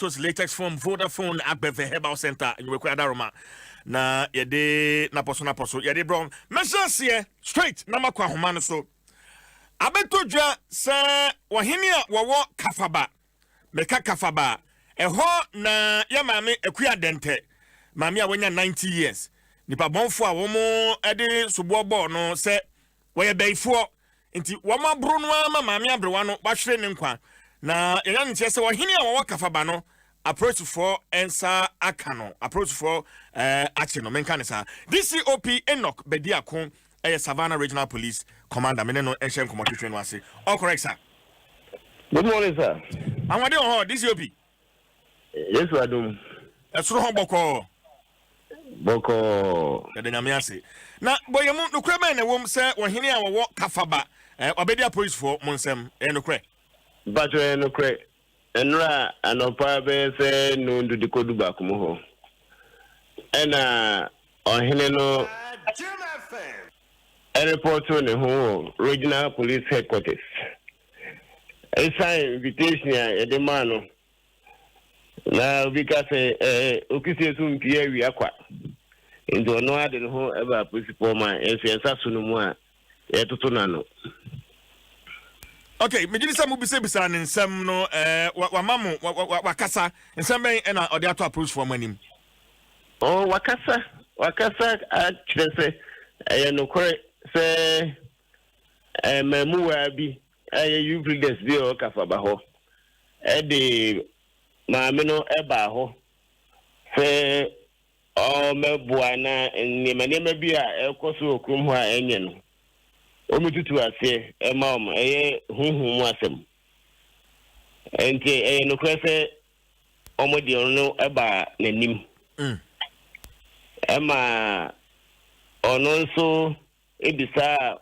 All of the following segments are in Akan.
Tos latex foam Vodafone Agbeve Herbal Center nnwumakuo Adaroma na yɛde napɔso napɔso yɛde brɔ mɛhyɛ aseɛ straight na makɔ ahoma no so abɛtɔ dwa sɛ ɔhene a wɔwɔ Kafaba meka Kafaba ɛhɔ na yɛ maame Akua Dɛntɛ maame a wanya 90 years nipa bɔnfo a wɔn de soboɔ bɔɔ no sɛ Wɔyɛ bayifoɔ, nti wɔn aboro no ara ma maame aberewa no wahwere ne nkwa. Na yɛnya no nteɛ sɛ ɔhene a wɔwɔ Kafaba no, apolisifoɔ nsa aka no, apolisifoɔ eh, akye no, menka ne saa. DCOP Enoch Bediako ɛyɛ Savannah Regional Police Commander, me ne no nhyɛ nkɔmmɔ twetwe no ase. All correct, sir. Good morning, sir. Ahoɔden wɔ hɔ, DCOP. Yesu adom. Ɛsoro hɔ bɔkɔɔ. Bɔkɔɔ. Yɛda Nyame ase. Na bɔ yɛn mu, nokorɛ bɛn na ɛwom sɛ ɔhene a wɔwɔ Kafaba eh, wabɛdi apolisifoɔ mo nsam? Ɛyɛ nokorɛ? Mpakyɛ ɛyɛ nokorɛ. Ɛnora anɔpa bɛyɛ sɛ nnɔndu de kɔ dubaako mu hɔ ɛna ɔhene no ɛrepɔto ne ho wɔ Regional Police Headquarters. Ɛsan invitation a yɛde maa no Na obi ka sɛ, Ɛɛ, okisie so mpue awia kwa. Enti ɔno ara de ne ho ba apolisifoɔ ma yɛn nso yɛn nsa so no mu a, yɛtoto n'ano. Ok, megye di sɛ mobisabisaa ne nsɛm no, ɛɛ, wama mo, wakasa. Nsɛm bɛn ɛna ɔde ato apolisifoɔ mo anim? Oh, wakasa, wakasa akyerɛ sɛ ɛyɛ nokorɛ sɛ mmamuwaa bi a ɛyɛ youth leaders bi a ɛwɔ Kafaba hɔ de maame no baa hɔ sɛ ɔmmɛboa na nneɛma nneɛma bi a ɛrekɔ so wɔ kurom hɔ a ɛnyɛ no, wɔmmɛtutu aseɛ ma wɔn. Ɛyɛ honhom mu asɛm. Nti ɛyɛ nokorɛ sɛ wɔde ɔno baa n'anim. Ɛma ɔno nso bisaa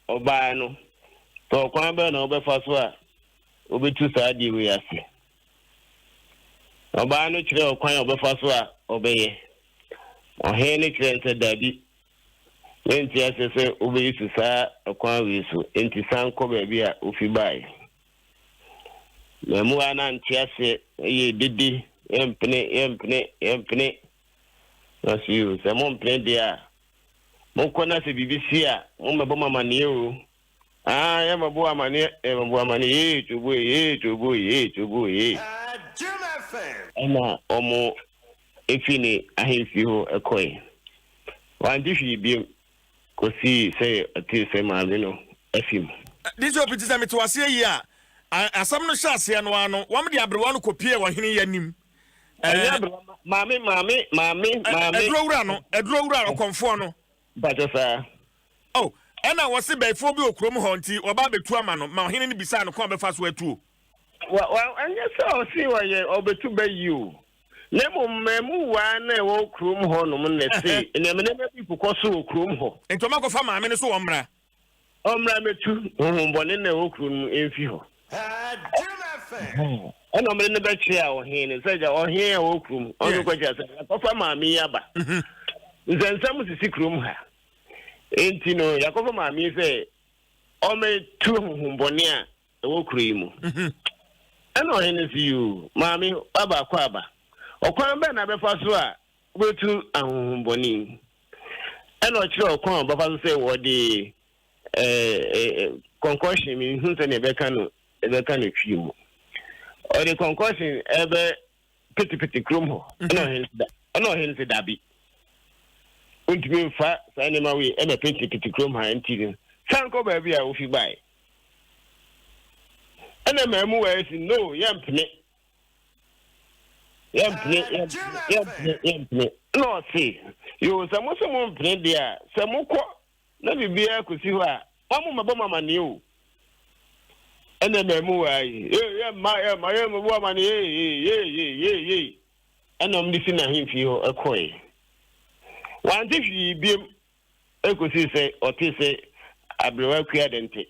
ɔbaa no sɛ ɔkwan bɛn na ɔbɛfa so a obetu saa adeɛ wei ase. Ɔbaa no kyerɛɛ ɔkwan a ɔbɛfa so a ɔbɛyɛ. Ɔhene no kyerɛɛ no sɛ dabi, mente aseɛ sɛ wobɛyi so saa ɔkwan wei so, enti san kɔ baabi a wofi baeɛ. Mmamuwa no ante aseɛ, ɛyɛɛ dede, yɛmpene, yɛmpene, yɛmpene. Na so yi o, sɛ mompene deɛ a, Monkɔ na sɛ biribi si a, mommɛbɔ me amaneɛ o. Ah, yɛmmɛbɔ wo amaneɛ, yɛmmɛbɔ wo amaneɛ, yee, toboe, yee, toboe, yee, toboe, yee. Ɛnna wɔfii ne ahemfie hɔ kɔe. Wante hwee bio kɔsii sɛ ɔtee sɛ maame no afi mu. DCOP te sɛ mete wo aseɛ yie a, asɛm no hyɛ aseɛ no ara no, wɔde aberewa no kɔpuee ɔhene yi anim. Ɛnyɛ aberewa maame maame maame maame. Aduro wura no, aduro wura ɔkɔmfoɔ no. Mpakyɛ saa. Oh, ɛna wɔse bɛyifoɔ bi wɔ kurom hɔ nti wɔba abɛtu ama no ma ɔhene no bisaa no kwan a ɔbɛfa so atuo. Wa wa ɛnyɛ sɛ ɔse ɔyɛ ɔbɛtu bɛ yi o. Na mmom mmamuwaa na ɛwɔ kurom hɔ nom na ɛse nneɛma nneɛma bi kokɔ so wɔ kurom hɔ. Nti wɔn akɔfa maame no so wɔn mmra. Ɔmmra mmɛtu honhommɔne no a ɛwɔ kuro no mu mfi hɔ. Ɛna ɔmene no bɛkyea ɔhene no sɛ gya ɔhene a ɔwɔ kurom ɔno kɔkyea sɛ yɛakɔfa maame yi aba. Nsɛnsɛm sisi kurom ha. Enti no yɛakɔfa maame yi sɛ ɔmmɛtu honhommɔne a ɛwɔ kuro yi mu. Ɛna ɔhene no si yoo maame aba akɔ aba. Ɔkwan bɛn na bɛfa so a Wobetu ahonhommɔne yi. Ɛna ɔkyerɛ ɔkwan a ɔbɛfa so sɛ wɔde ɛɛ concoction mi nhu sɛnea ɛbɛka no ɛbɛka no twi mu. Ɔde concoction ɛbɛ petepete kurom hɔ. Ɛna ɔhene da ɛna ɔhene sɛ dabi. Wontumi nfa saa nneɛma wei ɛna petepete kurom ha nti no san kɔ baabi a wofi bae. Ɛna mmamu wɔ ɛsi no yɛmpene. Yɛmpene, yɛmpene, yɛmpene, yɛmpene. Na ɔse, yoo, sɛ mo se mompene deɛ a, sɛ mokɔ na biribiara kɔsi hɔ a, ma mo mmɛbɔ mo amaneɛ o. Ɛna mmamuwaa yi, ee, yɛmma, yɛmma, yɛmmɛbɔ amaneɛ, ee, ee, ee, ee, ee. Ɛna wɔn de fi n'ahemfie hɔ kɔe. Wante hwee biom. Ekosii sɛ ɔtee sɛ aberewa Akua Dente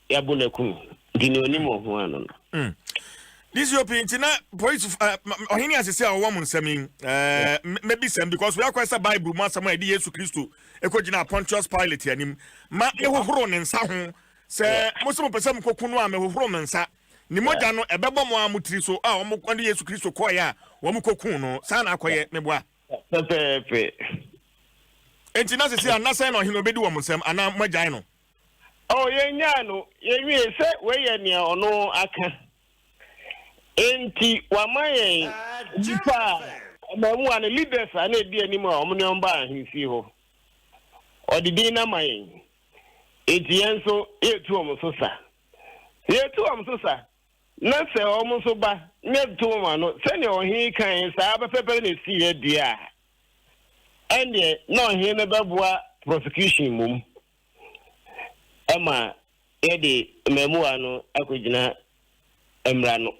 yɛabo no aku no, nti nea onim wɔ ho ano no. Mm. DCOP nti na polisi eh, ɔhene asese a ɔwɔ mo nsɛm yi eh, mɛbisɛm because we akɔyɛ sɛ Bible mu asɛm a ɛde Yesu Kristo ɛkɔgyina Pontius Pilate anim ma mehohoro ne nsa ho sɛ mo sɛ mopɛ sɛ mokɔku no a mehohoro me nsa. Ne mogya no ɛbɛbɔ mo ara mo tiri so a wɔn ne Yesu Kristo kɔeɛ a wɔn kɔkuu no. Saa na akɔyɛ, meboa? Pɛpɛɛpɛ. Enti na sese a na sɛn na ɔhene ɔbɛdi wɔn nsam anaa moagyae no? Oh, yɛnnyae no. Yɛnwie sɛ wei yɛ nea ɔno aka. Enti wama yɛn nnipa a mmaamua no, leaders a na ɛdi anim a wɔn ne wɔn baa ahemfie hɔ. Ɔde din no ama yɛn. Enti yɛn nso yɛretu wɔn so sa. Sɛ yɛtu wɔn so sa, na sɛ wɔn nso ba na yɛtoto wɔn ano sɛnea ɔhene yi kae saa pɛpɛɛpɛ na esiiɛ deɛ a, ɛnneɛ na ɔhene no bɛboa prosecution mmom ma yɛde mmaamua no akɔgyina mmara no.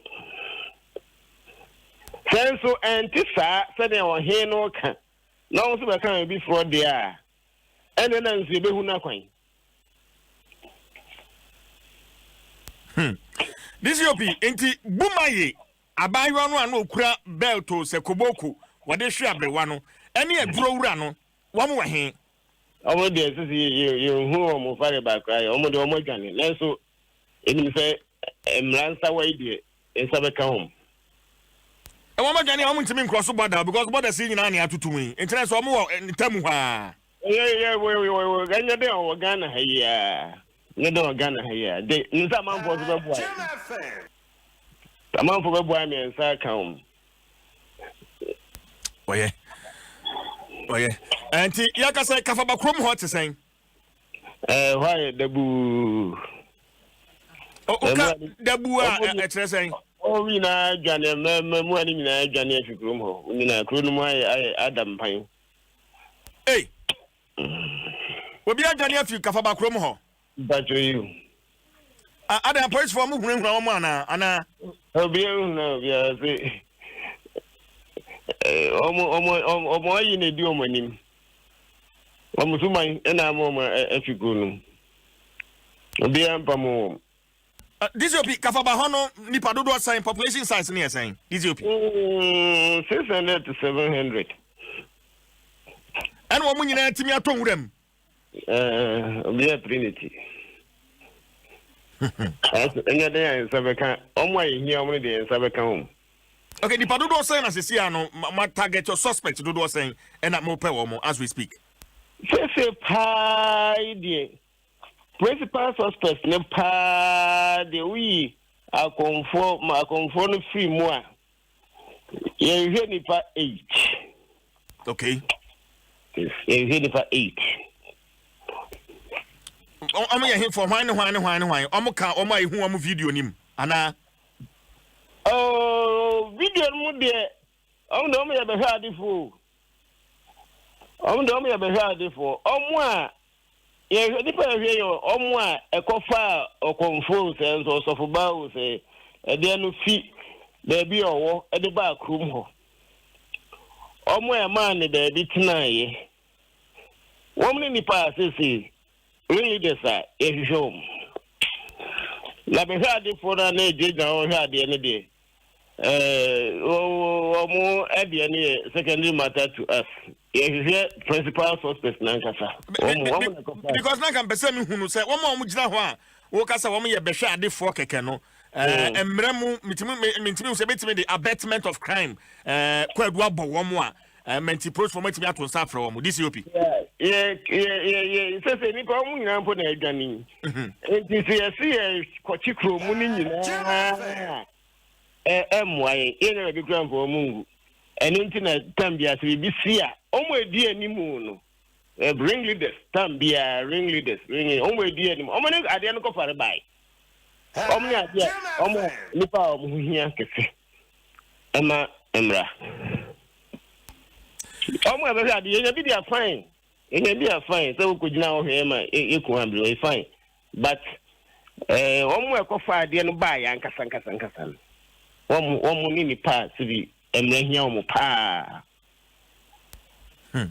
Sɛ nso ɛnte saa sɛnea ɔhene no ka na wɔn nso bɛka biribi forɔ deɛ a, ɛnneɛ na nso yɛbɛhu n'akwan. Hmm. DCOP, nti Bumaye abaayewa no a na okura belt o sɛ koboko wɔde hwe aberewa no ɛne aduro wura no wɔn wɔ he? Wɔn deɛ sisi yɛnhu wɔn fare baako ayɛ wɔn deɛ wɔn adwane nanso enim sɛ mmara nsawa yi deɛ nsa bɛka wɔn. Wɔn adwane a wɔn ntumi nkorɔ so bɔda because bɔda si nyinaa ne atoto mu yi nkyɛn sɛ wɔn wɔ ntamu hɔ a. Yɛ yɛ wɔ wɔ wɔ ɛnyɛ dɛ ɔwɔ Ghana ha yi aa nyɛ dɛ ɔwɔ Ghana ha yi aa de ne nsa amanfoɔ nso bɛboa yɛ amanfoɔ bɛboa yɛ nsa aka wɔn. Ɔyɛ ɔyɛ ɛnti yɛka sɛ kafaba kurom hɔ te sɛn. Ɛɛ hɔ ayɛ dabuu. Ɔka dabuu a ɛkyerɛ sɛn. Wɔn nyinaa dwane mmaamua no nyinaa dwane afi kurom hɔ nyinaa kuro no mu ayɛ ayɛ ada mpan. Ei! Obi adwane afi Kafaba kurom hɔ. Mpatsɔ yi o. Adan apolisifoɔ mo hunahuna wɔn anaa anaa? Obi ehuna obiara se wɔn wɔn wɔn ayi na edi wɔn anim. Wɔn suban na ama wɔn afi kuro no mu. Obiara mpam wɔn. DCOP, Kafaba hɔ no nipa dodoɔ sɛn, population size no yɛ sɛn? DCOP. 600 to 700. Ɛna wɔn nyinaa tumi atɔ nwura mu. Obi yɛ Trinity. Ɛnyɛ den a nsa bɛka wɔn a yɛhia wɔn no deɛ nsa bɛka wɔn. Okay, nipa dodoɔ sɛn na sisi ano ma target your suspect dodoɔ sɛn ɛna mo pɛ wɔn as we speak. Sese paa yi deɛ. Principal suspect no paa deɛ woyi akɔmfoɔ ma akɔmfoɔ no firi mu a, yɛhwehwɛ nipa 8. Okay. Yɛhwehwɛ nipa 8. Ɔmo yɛ hefo hwan ne hwan ne hwan ne hwan? Ɔmo ka ɔmo a ehu ɔmo video nim anaa? Oh, video no mu deɛ ɔmo deɛ ɔmo yɛ bɛhwɛ adefoɔ. Ɔmo deɛ ɔmo yɛ bɛhwɛ adefoɔ. Ɔmo a Yɛhwɛ nnipa a yɛhwɛ yɛ wɔn a ɛkɔfaa ɔkɔmfoɔ o sɛ nso ɔsɔfobaa o sɛ ɛdeɛ no fi baabi a ɔwɔ de baa kurom hɔ. Wɔn a ɛmaa ne baabi tenaeɛ. Wɔn ne nnipa a seesei ring leaders a yɛhwehwɛ wɔn. Na bɛhwɛ adefoɔ no a na ɛgyinagyina hɔ hwɛ adeɛ no deɛ, Wɔn deɛ no yɛ secondary matter to us. Yɛhwehwɛ principal suspect nankasa. Wɔn wɔn na kɔfa. Because na nka mpɛ sɛ mehunu sɛ wɔn a wɔn gyina hɔ a wɔka sɛ wɔn yɛ bɛhwɛ adefoɔ kɛkɛ no ɛɛ mmerɛ mu mitumi mintumi sɛ betumi de abetment of crime ɛɛ kwaadu abɔ wɔn a mɛnti polisifoɔ wɔn atumi ato nsa afrɛ wɔn DCOP. Yɛ yɛ yɛ yɛ sɛ sɛ nipa wɔn nyinaa mpo na adwane yi. Nti sɛ yɛsi yɛ kɔkye kuro mu ne nyinaa. Ɛmmoa yɛn. Yɛnnya baabi koraa mfa wɔn ngu. Ɛno nti na tam biara sɛ biribi si a, wɔn a ɛdi anim no, ring leaders, tam biara ring leaders, ring leaders, wɔn a ɛdi anim, wɔn ne adeɛ no kɔfare bae. Wɔn ne adeɛ a wɔn a nipa a wɔn ho hia kɛse ɛma mmara. Wɔn a ɛbɛhwɛ adeɛ, yɛnya bi di afan. Enya bi a fine sɛ wokɔ gyina hɔ hwɛ ma yɛku abere ɔyɛ fine but eh, wɔn a ɛkɔfa adeɛ no baa yɛ ankasa ankasa ankasa no wɔn wɔn ne nipa a sɛbi mmerɛ hia wɔn paa. Hmm.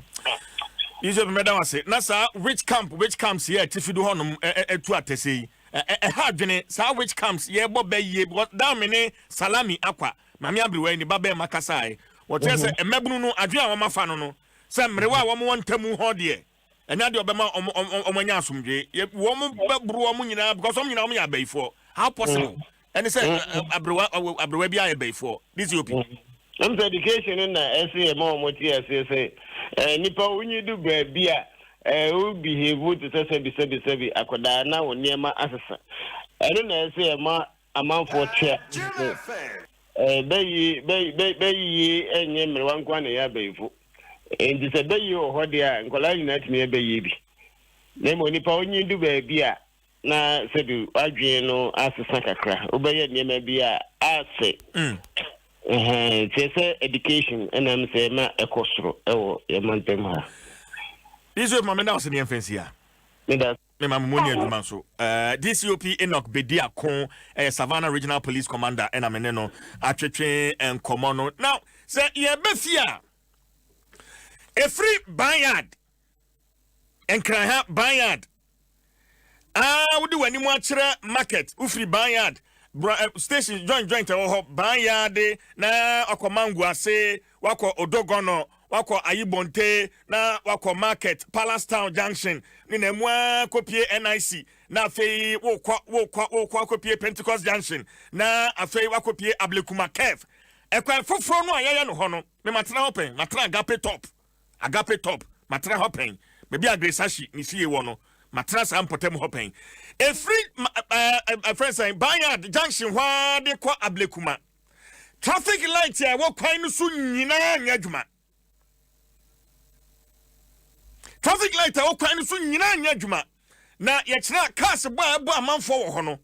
Yusuf mɛda wase na saa witch camp witch camps yɛ atifi do hɔnom ɛtu atɛsɛ yi ɛha adwene saa witch camps yɛbɔ bɛ yie because down me ne salami akwa maame aberewa yi ne ba bɛɛ ma kasae wɔkyerɛ sɛ mmabunu no adwene a wɔn afa no no Sɛ mmerewa a wɔwɔ ntamu hɔ deɛ, ɛnyɛ adeɛ ɔbɛma wɔn anya asomdwoe. Wɔn bɛboro wɔn nyinaa because wɔn nyinaa wɔn yɛ abayifoɔ. How possible? Ɛne sɛ aberewa aberewa bi ayɛ bɛyifoɔ. DCOP. Ɛm sɛ education no na ɛsɛ yɛ ma wɔn te aseɛ sɛ ɛɛ nipa wonyi du baabi a ɛɛ wo behave te sɛ sɛbi sɛbi sɛbi akwadaa na wo nneɛma asesa. Ɛno na ɛsɛ yɛ ma amanfoɔ te aseɛ sɛ ɛɛ bɛyi bɛyi bɛyie ɛnyɛ mmerewa nko ara na ɛyɛ abɛyifo. Nti sɛ bɛyie wɔ hɔ deɛ a, nkwadaa nyinaa tumi yɛ bɛyie bi. Na mmom nipa onyin du baabi a na sɛbi w'adwene no asesa kakra, wobɛyɛ nneɛma bi a asɛ. Kyerɛ sɛ education ɛnam sɛ ɛma ɛkɔ soro ɛwɔ yɛn mantam ha. DCOP ma meda wo se ne yɛmfa nsi ha. Meda. Me ma mo ni adwuma nso. DCOP Enoch Bediako ɛyɛ Savannah Regional Police Commander ɛna me ne no atwetwe nkɔmmɔ no. Now sɛ yɛbɛ fie a, ɛfiri Banyard, Nkranha Banyard, ah, wode w'anim akyerɛ market, wofiri Banyard bra, station joint joint ɛwɔ hɔ, Banyard na wakɔ Mango ase, wakɔ Odogɔnɔ, wakɔ Ayibonte, na wakɔ market, Palace Town Junction, ne na mu ara kɔpie NIC, na afei wokɔ wokɔ wokɔ akɔpie Pentecost Junction, na afei wakɔpie Ablekuma Curve. Ɛkwan foforɔ no a yɛyɛ no hɔ no, me matena hɔ pɛn, matena Agape Top, Agape Top, matena hɔ pɛn, baabi a Grace Ashi ne fie wɔ no, matena saa mpɔtam hɔ pɛn. Ɛfiri ɛfrɛ sɛn, Banyard Junction hɔ ara de kɔ Ablekuma, traffic light a ɛwɔ kwan no so nyinaa nyɛ adwuma. Traffic light a ɛwɔ kwan no so nyinaa nyɛ adwuma. Na yɛkyerɛ cars bɔ a ɛbɔ amanfoɔ wɔ hɔ no,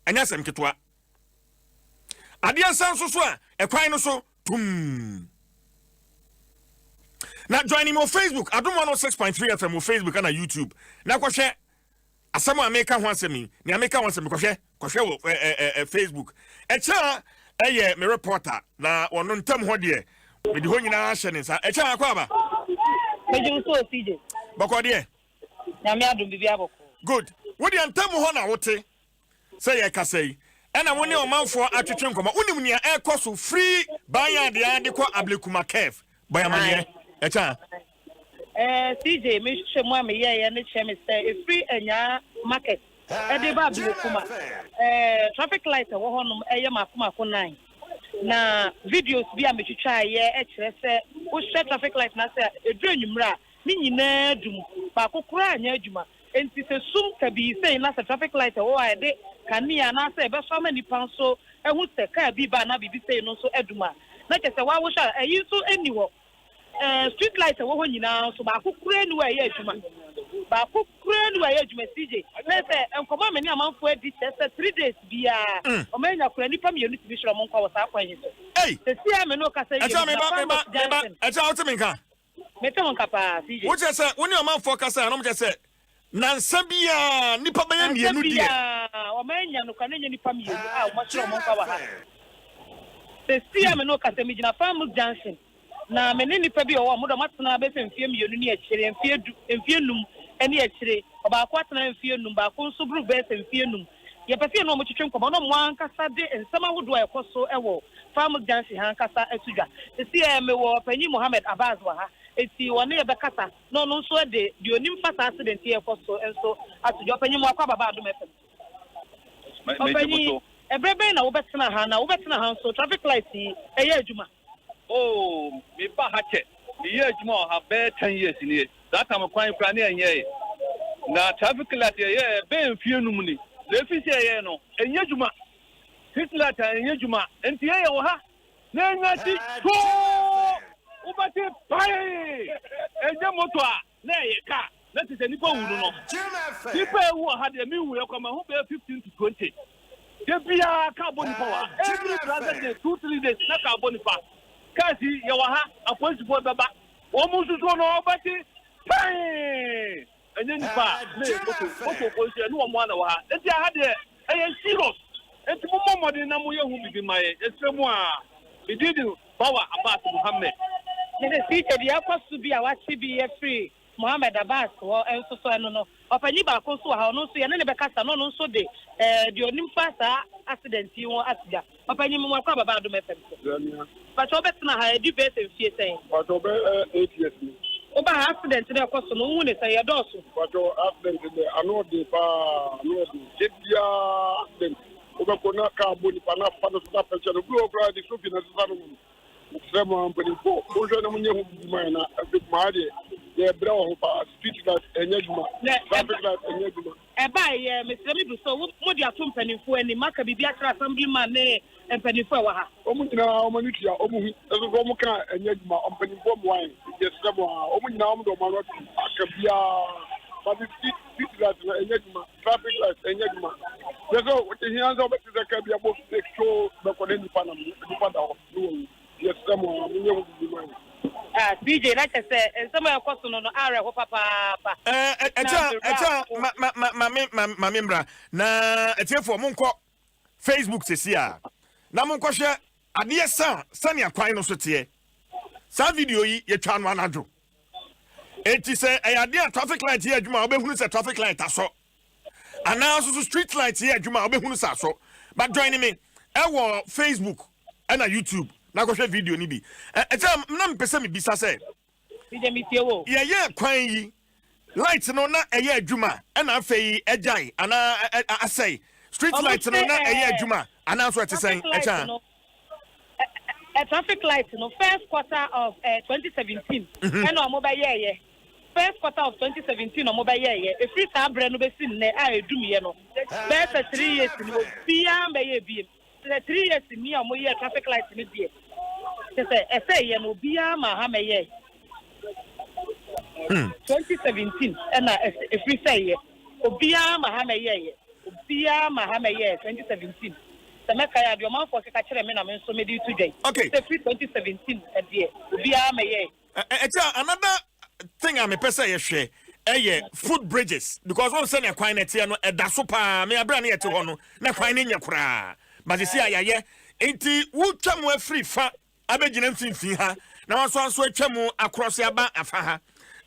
ɛnyɛ asɛm ketewa. Adeɛ nsa nso so a ɛkwan no so tum. Na join me wɔ Facebook, Adom 106.3 FM wɔ Facebook ana YouTube. Na kɔhwɛ asɛm a meka ho asɛm yi, nea meka ho asɛm kɔhwɛ, kɔhwɛ wɔ ɛ ɛ Facebook. Ɛkyɛ a ɛyɛ me reporter na wɔno ntam hɔ deɛ mede hɔ nyinaa hyɛ ne nsa. Ɛkyɛ akɔ aba. Megye wo so CJ. Bɔkɔ deɛ. Nyame adom biribi abɔkɔ. Good. Wo deɛ ntam hɔ na wote. Sɛ yɛrekasa yi, ɛna wo ne ɔmanfoɔ atwetwe nkɔmmɔ. Wonim nea ɛrekɔ so firi Banyard ara de kɔ Ablekuma Curve. Bɔ yɛn amanneɛ. Ɛkyɛ a. Eh, CJ, me nhwehwɛmu a meyɛeɛ no kyerɛ me sɛ ɛfiri Anyaa Market de ba Ablekuma, eh, traffic light a ɛwɔ hɔnom yɛ mmaako mmaako nnan. Na videos bi a metwitwaeɛ kyerɛ sɛ wohwɛ traffic light no ase a, ɛduru anwummerɛ a, ne nyinaa dum, baako koraa nyɛ adwuma. Enti sɛ sum kabii sei na sɛ traffic light wɔ hɔ a ɛde kanea anaasɛ ɛbɛsɔ ama nnipa nso ahu sɛ kaa bi reba anaa biribi sei no nso adum a, na kyerɛ sɛ woawohwɛ a ɛyi nso nni hɔ. Ɛɛ street light a ɛwɔ hɔ nyinaa nso baako koraa nni hɔ a ɛyɛ adwuma. Baako koraa nni hɔ a ɛyɛ adwuma CJ. Na sɛ nkɔmmɔ a me ne amanfoɔ adi kyerɛ sɛ 3 days biara wɔn anya koraa nnipa mmienu tumi hwere wɔn nkwa wɔ saa kwan yi so. Seesei a me ne wo kasa yi deɛ Ɛkyɛ megyina meba meba Farmers meba Junction. ɛkyɛ wote me nka? Mete wo nka paa, CJ. Wokyerɛ sɛ wo ne ɔmanfoɔ kasa a na wɔkyerɛ sɛ nansa biara nnipa bɛyɛ Nansa mmienu deɛ. biara wɔn anya no koraa na ɛnyɛ nnipa mmienu a wɔahyerɛ wɔn nkwa wɔ ha. Seesei a me ne wo kasa yi, megyina Farmers Junction na me ne nnipa bi a wɔwɔ hɔ, wɔn deɛ wɔatena bɛyɛ sɛ mfeɛ mmienu ne akyire, mfeɛ du, mfeɛ nnum ne akyire. Ɔbaako atena mfeɛ nnum, baako nso boro bɛyɛ sɛ mfeɛ nnum. Yɛpɛ sɛ yɛne wɔn twetwe nkɔmmɔ na wɔn ankasa de nsɛm ahodoɔ a ɛkɔ so wɔ Farmers Junction ha ankasa to dwa. Seesei mewɔ Ɔpanyin Mohammed Abbas wɔ ha, enti ɔne yɛn bɛkasa na ɔno nso de deɛ onim fa saa accident yi a ɛkɔ so nso ato dwa. Ɔpanyin, moakɔ aba ba Adom FM so. Ɔpanyin, ɛberɛ bɛn na wobɛtena ha, na wobɛtena ha nso traffic light yi ɛyɛ adwuma? Oh, meba ha kyɛ. Meyɛ adwuma wɔ ha bɛyɛ 10 years nie. Saa time kwan koraa ne ɛnyɛe. Na traffic light yɛyɛ bɛyɛ mfie 5 ni. Na efi sɛ yɛyɛ no, ɛnyɛ adwuma. Street light a ɛnyɛ adwuma. Nti yɛyɛ wɔ ha. Na enya ti too. Wobɛte pae. Ɛnyɛ moto a na ɛyɛ car. Na te sɛ nipa wu no. Nipa ewu wɔ ha deɛ mi hu yɛ kɔ ma ho bɛyɛ 15 to 20. De biara car bɔ nipa wɔ ha. Every blessed day, 2, 3 days na car bɔ nipa. Cars yi yɛwɔ ha, apolisifoɔ bɛba. Wɔn mu nso so no ɔbɛte pae. Ɛnyɛ nipa a na yɛ moto moto fo nso ɛne wɔn ana wɔ ha. Nti aha deɛ ɛyɛ serious. Nti mo mmɔ mmɔden na mo yɛ ho bibi ma yɛ. Yɛsrɛ mu a medin de Bawa Abbas Muhammed. Mese CJ deɛ ɛkɔ so bi a wakye bi afiri Mohammed Abbas hɔ nso so ɛno no. Ɔpanyin baako nso wɔ ha, ɔno nso yɛne ne bɛkasa na ɔno nso de deɛ onim fa saa accident yi ho ato dwa. Ɔpanyin mu wakɔ ababa Adom FM so. Pàtó wobɛtena ha ɛdi bɛyɛ sɛ mfie sɛn? Pàtó bɛ 8 years ni. Woba ha, accident no ɛkɔ so no, wohu ne sɛn? Yɛdɔɔso? Pàtó, accident de ano ɔden paa, ano ɔden. Gye biara accident. Wobɛkɔ na kaa bɔ nipa na afa no so na apɛkyɛ no. Obi wɔ hɔ koraa de sofi na ɛsesa no mu no. Mesrɛ mo ara mpanimfoɔ, monhwɛ na monyɛ ho biribi ma yɛn na afei kumaa deɛ yɛbrɛ wɔ ho paa. Street light ɛnyɛ adwuma, traffic light ɛnyɛ adwuma. Ɛbaeɛ, mesrɛ me bu sɛ mode ato mpanimfoɔ anim, maka biribi akyerɛ assemblyman ne mpanimfoɔ a ɛwɔ ha. Wɔn nyinaa wɔn ani tua, wɔn hu, nso so wɔn ka a ɛnyɛ adwuma, mpanimfoɔ mmoa yɛn, nti yɛsrɛ mo ara, wɔn nyinaa wɔn de wɔn ano atum aka biara, but street street light no ɛnyɛ adwuma, traffic light ɛnyɛ adwuma, kyerɛ sɛ ehia sɛ wɔbɛte sɛ kaa bi abɔ break so bɛkɔ na nipa nam, nipa da hɔ na wawu, nti yɛsrɛ mo ara, monyɛ ho biribi ma yɛn. Ah, CJ, na kyerɛ sɛ nsɛm a ɛkɔ so no no awerɛho papaapa. Ɛɛ, ɛkyɛ a, ɛkyɛ a, ma, ma, ma, ma me, ma, ma me mmra. Na atiefoɔ, monkɔ Facebook sɛsi a, na monkɔhwɛ adeɛ sa sɛnea kwan no so teɛ. Saa video yi, yɛtwaa no anadwo. Enti sɛ ɛyɛ adeɛ a traffic light yɛ adwuma a, wobɛhunu sɛ traffic light asɔ. Anaa nso so street light yɛ adwuma a, wobɛhunu sɛ asɔ. But join me ɛwɔ Facebook ɛna YouTube na kɔhwɛ video no bi. Ɛkyɛ na mepɛ sɛ mebisa sɛ, Mede metie wo. Yɛyɛɛ kwan yi, light no na ɛyɛ adwuma ɛna afei agyae anaa asɛe? Street light no na ɛyɛ adwuma anaa nso ɛte sɛn? Ɛkyɛ a. Traffic light no first quarter of 2017 ɛna ɔmo bɛyɛɛyɛ. First quarter of 2017 ɔmo bɛyɛɛyɛ. Efiri saa berɛ no bɛsi nnɛ a ɛdumyɛ no, bɛyɛ sɛ 3 years ni, obiara mbɛyɛ biem. Sɛ 3 years ni a ɔmo yɛɛ traffic light no deɛ, kyɛ sɛ ɛsɛ yɛ no obiara ma ha mɛyɛ. 2017 ɛna ɛfiri sɛ yɛ obiara ma ha mɛyɛɛyɛ, obiara ma ha mɛyɛɛ 2017. Sɛ mɛka yɛ adeɛ ɔmanfoɔ keka kyerɛ me na me nso mede to dwa yi sɛ firi 2017 ɛdeɛ obiara mɛyɛɛ. Ɛkyɛ another thing a mepɛ sɛ yɛhwɛ ɛyɛ foot bridges, because wɔn sɛ ne kwan no ɛteɛ no ɛda so paa. Me abira ne yɛte hɔ no na kwan no nyɛ koraa, but sisi a yɛayɛ nti wotwa mu afiri fa abɛgyina mfimfini ha na waso aso atwa mu akorɔse aba afa ha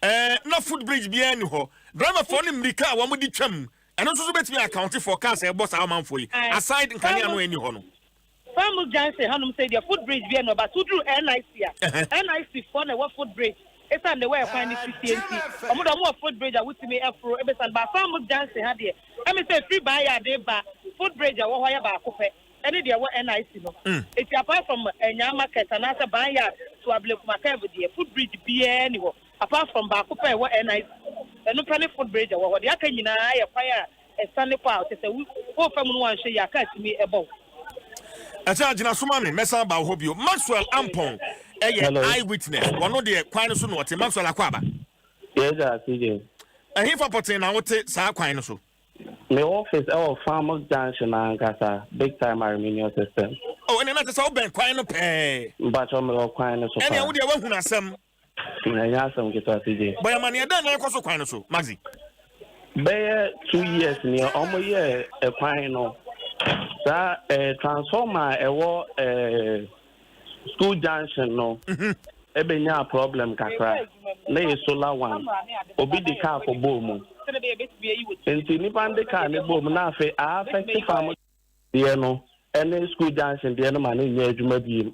na foot bridge biara ni hɔ. Driverfoɔ no mmirika a wɔn de twam, ɛno nso so bɛtumi account for cars a ɛbɔ saa ɔmanfoɔ yi, aside nkanea no ɛni hɔ no. Farmwood Junction hanom sɛ deɛ foot bridge bi ɛna ɔba so duru NIC a, NIC foɔ na ɛwɔ foot bridge. Esan de wɔyɛ kwan ne sisie nti ɔmo de ɔmo wɔ foot bridge a wotumi ɛforo ebesan ba Farmwood Junction ha deɛ, ɛmi sɛ efiri ban yɛ ade ba, foot bridge a ɛwɔ hɔ yɛ baako pɛ, ɛne deɛ ɛwɔ NIC no. Eti apart from Ɛnya Market anaasɛ Ban Yard to Ablekuma curve deɛ, foot bridge biara ni hɔ apart from baako pɛ ɛwɔ NIC. Ɛno pɛ ne foot bridge ɛwɔ hɔ. Deɛ aka nyinaa yɛ kwan a ɛsane kɔ a ɔkyɛ sɛ wo fam no wanhwɛ yi aka atumi ɛbɔ wo. Ɛkyɛ agyina so ma me mɛsan ba wɔ hɔ bio. Maxwell Ampɔn ɛyɛ eye witness, wɔno deɛ kwan no so na ɔte. Maxwell, akɔ aba. Yes, sir, CJ. Ɛhefa pɔten na wote saa kwan no so? Me office ɛwɔ Farmers Junction ankasa, Big Time Aluminium System. Oh, ɛnna na kyerɛ sɛ wobɛn kwan no pɛɛ. Mpakyɛ, mewɔ kwan no so paa. Ɛnea wo deɛ woahunu asɛm. Ɛnyɛ asɛm ketewa, CJ. Bɔyɛ amaneɛ, dɛn na ɛkɔ so kwan no so, Maxi? Bɛyɛ 2 years ni ɔmo yɛ ɛkwan no saa transformer a ɛwɔ school junction no ɛbɛnya problem kakra na yɛ solar one. Obi de kaa kɔ bɔɔ mu, nti nipa de kaa ne bɔɔ mu na afei a affect farm deɛ no ɛne school junction deɛ no ma ne nyɛ adwuma biem.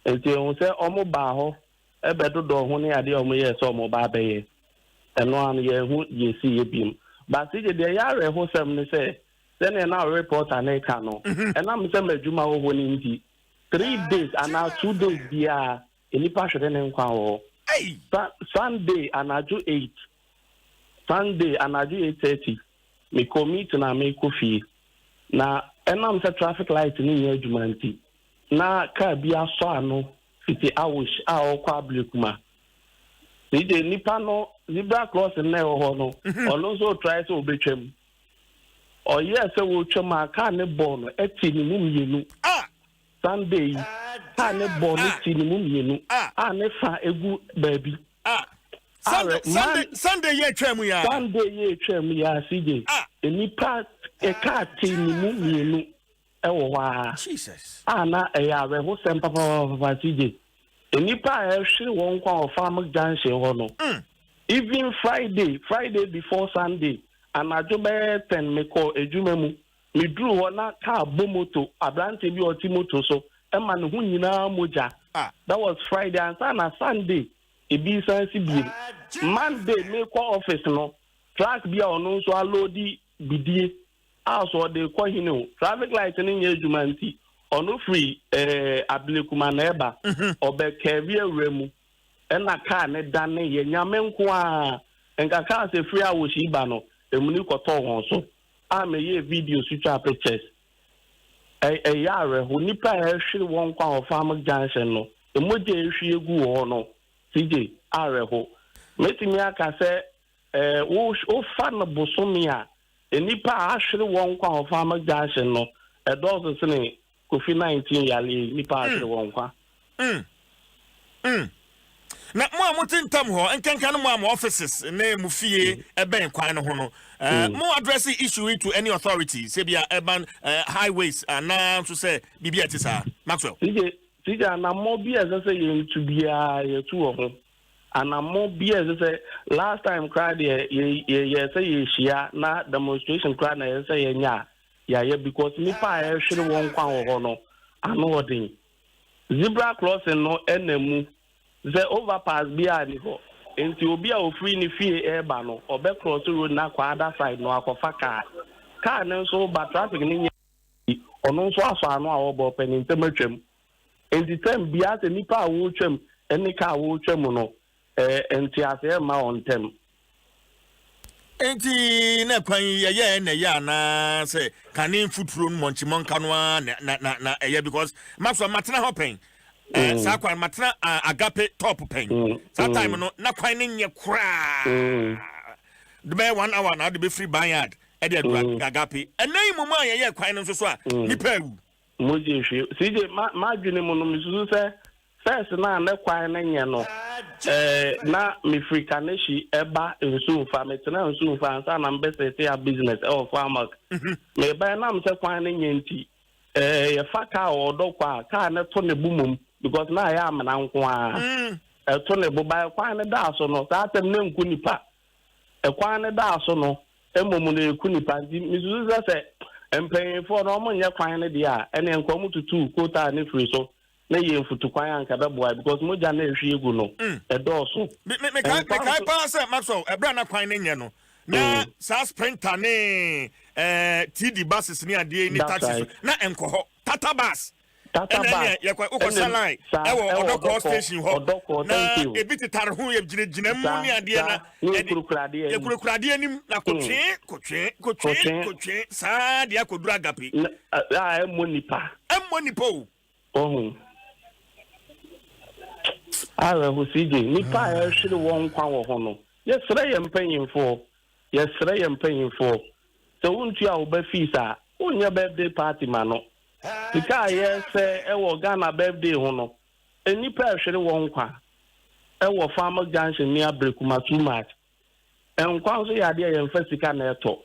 Nti ehu sɛ ɔmo baa hɔ ɛbɛdodɔ ho ne adeɛ a ɔmo yɛ sɛ ɔmo ba abɛyɛ ɛno ano, yɛn ho deɛ si yɛ biem. Baasi gye deɛ yɛ awerɛhosɛm ne sɛ sɛnea na reporter ne ka no, ɛnam sɛ m'adwuma wɔ hɔ ne nti, 3 days anaa 2 days biara nnipa hwere ne nkwa wɔ hɔ. Sunday anadwo 8, Sunday anadwo 8:30, mekɔ meeting a mekɔ fie na ɛnam sɛ traffic light ne nyɛ adwuma nti na kaa bi asɔ ano fiti Awosh a ɔkɔ Ablekuma. Sɛ nipa no zebra crossing na ɛwɔ hɔ no, ɔno nso try sɛ ɔbɛtwam. Ɔyɛɛ sɛ wɔretwam a, kaa ne bɔɔ no ɛte ne mu mmienu. Sunday yi, kaa ne bɔɔ no te ne mu mmienu a ne fa egu baabi. Sunday yɛ atwa mu ya. Sunday yɛ atwa mu ya, CJ, nipa kaa te ne mu mmienu ɛwɔ hɔ a na ɛyɛ awerɛhosɛm papapapa, CJ. Nipa a ɛhwere wɔn nkwa wɔ Farm Junction hɔ no, even Friday before Sunday anadwo bɛyɛ 10, mekɔ adwuma mu, meduru hɔ na kaa bɔ moto, aberante bi a ɔte moto so ɛma ne ho nyinaa mogya. That was Friday. Ansa na Sunday ebi san si biem. Monday mekɔ office no, truck bi a ɔno nso a load bidie. a so ɔde kɔ hene o, traffic light no nyɛ adwuma nti ɔno firi Ablekuma na ɛba, ɔbɛ curve awura mu ɛna kaa ne dane yɛ. Nyame nko a nka kaa sɛ firi a wɔhyi ba no emuni kɔtɔ wɔn so a meyɛ video so twa pictures. Ɛyɛ awerɛho, nipa a ɛhwere wɔn nkwa wɔ Farm Junction no, emogya ehwie gu wɔ hɔ no, CJ, awerɛho. Mɛtumi aka sɛ wofa no bosome a, nipa a ahwere wɔn nkwa wɔ Farm Junction no ɛdɔɔso sene COVID-19 yale, nipa a ahwere wɔn nkwa. Na mo a mote ntam hɔ nkankan no, mo a mo offices ne mo fie ɛbɛn kwan no ho no, mo address issue yi to any authority, sɛ bia urban highways anaa nso sɛ biribi a ɛte saa, Maxwell? CJ, CJ, anammɔ bi a ɛsɛ sɛ yɛntu biara yɛtu wɔ ho. Anammɔ bi a ɛsɛ sɛ, last time koraa deɛ, yɛ sɛ yɛhyia na demonstration koraa na ɛsɛ sɛ yɛnya a yɛayɛ, because nipa a ɛhwere wɔn nkwa wɔ hɔ no ano ɔden. Zebra crossing no ɛna mu sɛ overpass bi a ni hɔ nti obi a ofiri ne fie ɛreba no, ɔbɛ cross road na akɔ other side no akɔfa kaa ne nso ba traffic ne nyɛ, ɔno nso asɔ ano a ɔbɔ ɔpɛ ne ntɛm atwam. Nti tɛm bia sɛ nipa a wɔretwam ne kaa wɔretwam no, nteaseɛ mma wɔn ntɛm. Nti na kwan yi yɛyɛ na ɛyɛ anaa sɛ kane mfuturo no mɔnkyemɔnka no ara na ɛyɛ? Because Maxwell, matena hɔ pɛn. Saa kwan matena Agape Top pɛn. Saa time no na kwan no nyɛ koraa de bɛyɛ one hour na ade bɛfiri Banyard ɛde aduru Agape. Ɛnɛ yi mu a yɛyɛ kwan no nso so a, nipa awu. Mogye hwie. CJ, ma madwene mu no, mesusu sɛ first na ne kwan no nyɛ no, na mefiri Kaneshie ɛba Nsumfa, metena Nsumfa ansa na mbɛsɛte a business ɛwɔ Farmak. Meba nam sɛ kwan no nyɛ nti, yɛfa kaa wɔ Ɔdɔkɔ a, kaa no to ne bo mom because na ayɛ amena nko a ɛto ne bo ba. Kwan no daa so no, saa atɛm ne nku nipa. Ɛkwan no daa so no mmom no ɛku nipa. Nti mesusu sɛ mpanyinfoɔ no ɔmo nyɛ kwan no deɛ a, ɛne nka ɔmo tutu kootaa ne firi so na yɛ mfutu kwan anka bɛboa, because mogya no ehwie gu no ɛdɔɔso. Mekae paa sɛ Maxwell, ɛberɛ a na kwan no nyɛ no, na saa Sprinter ne TD buses ne adeɛ ne taxi so na ɛnkɔ hɔ, Tata bus. Tata bus. Yɛkɔ wokɔ line ɛwɔ Ɔdɔkɔ station hɔ na ebi tetare ho, yɛ gyinagyina mu ne adeɛ na yɛkurakura anim na kotwee kotwee kotwee kotwee saa deɛ akɔduru Agape. A ɛmmɔ nipa. Ɛmmɔ nipa o. Ɔho awerɛho, CJ, nipa a ɛhwere wɔn nkwa wɔ hɔ no, yɛsrɛ yɛn mpanyinfoɔ, yɛsrɛ yɛn mpanyinfoɔ sɛ wontua wo ba fees a, wonyɛ birthday party ma no. Sika a yɛsɛ ɛwɔ Ghana birthday ho no, nnipa a ɛhwere wɔn nkwa ɛwɔ Farmer Junction ne Ablekuma too much. Nkwa nso yɛ adeɛ a yɛmfa sika na ɛtɔ.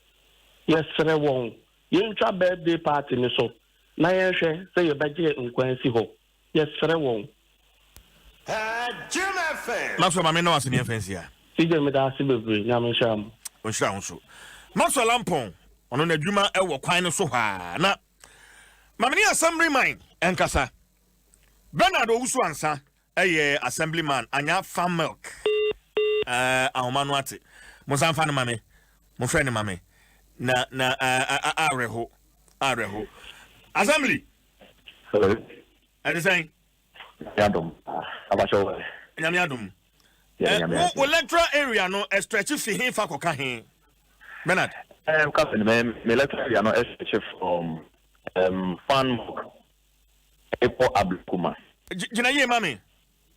Yɛsrɛ wɔn, yɛntwa birthday party no so na yɛnhwɛ sɛ yɛbɛgye nkwa asi hɔ. Yɛsrɛ wɔn. Maxwell, maame na wase ne yɛmfa nsi a. CJ, meda ase bebree. Nyame nhyira mo. Ɔnhyira wo nso. Maxwell Ampɔn, ɔno n'adwuma ɛwɔ kwan no so hɔ a. Na maame ne assemblyman ɛnkasa. Bernard Owusu Ansa ɛyɛ assemblyman Anya Farm Milk. Ahoma no ate. Mo nsa mfa no ma me. Mo frɛ no ma me. Na awerɛho awerɛho. Assembly. Hello. Ɛte sɛn? Nyame adom. Abahyɛ wɔ. Nyame adom. Wo electoral area no stretch fi he fa kɔka he, Bernard? Captain, me electoral area no stretch from Fan Milk ɛkɔ Ablekuma. Gyina yie ma me.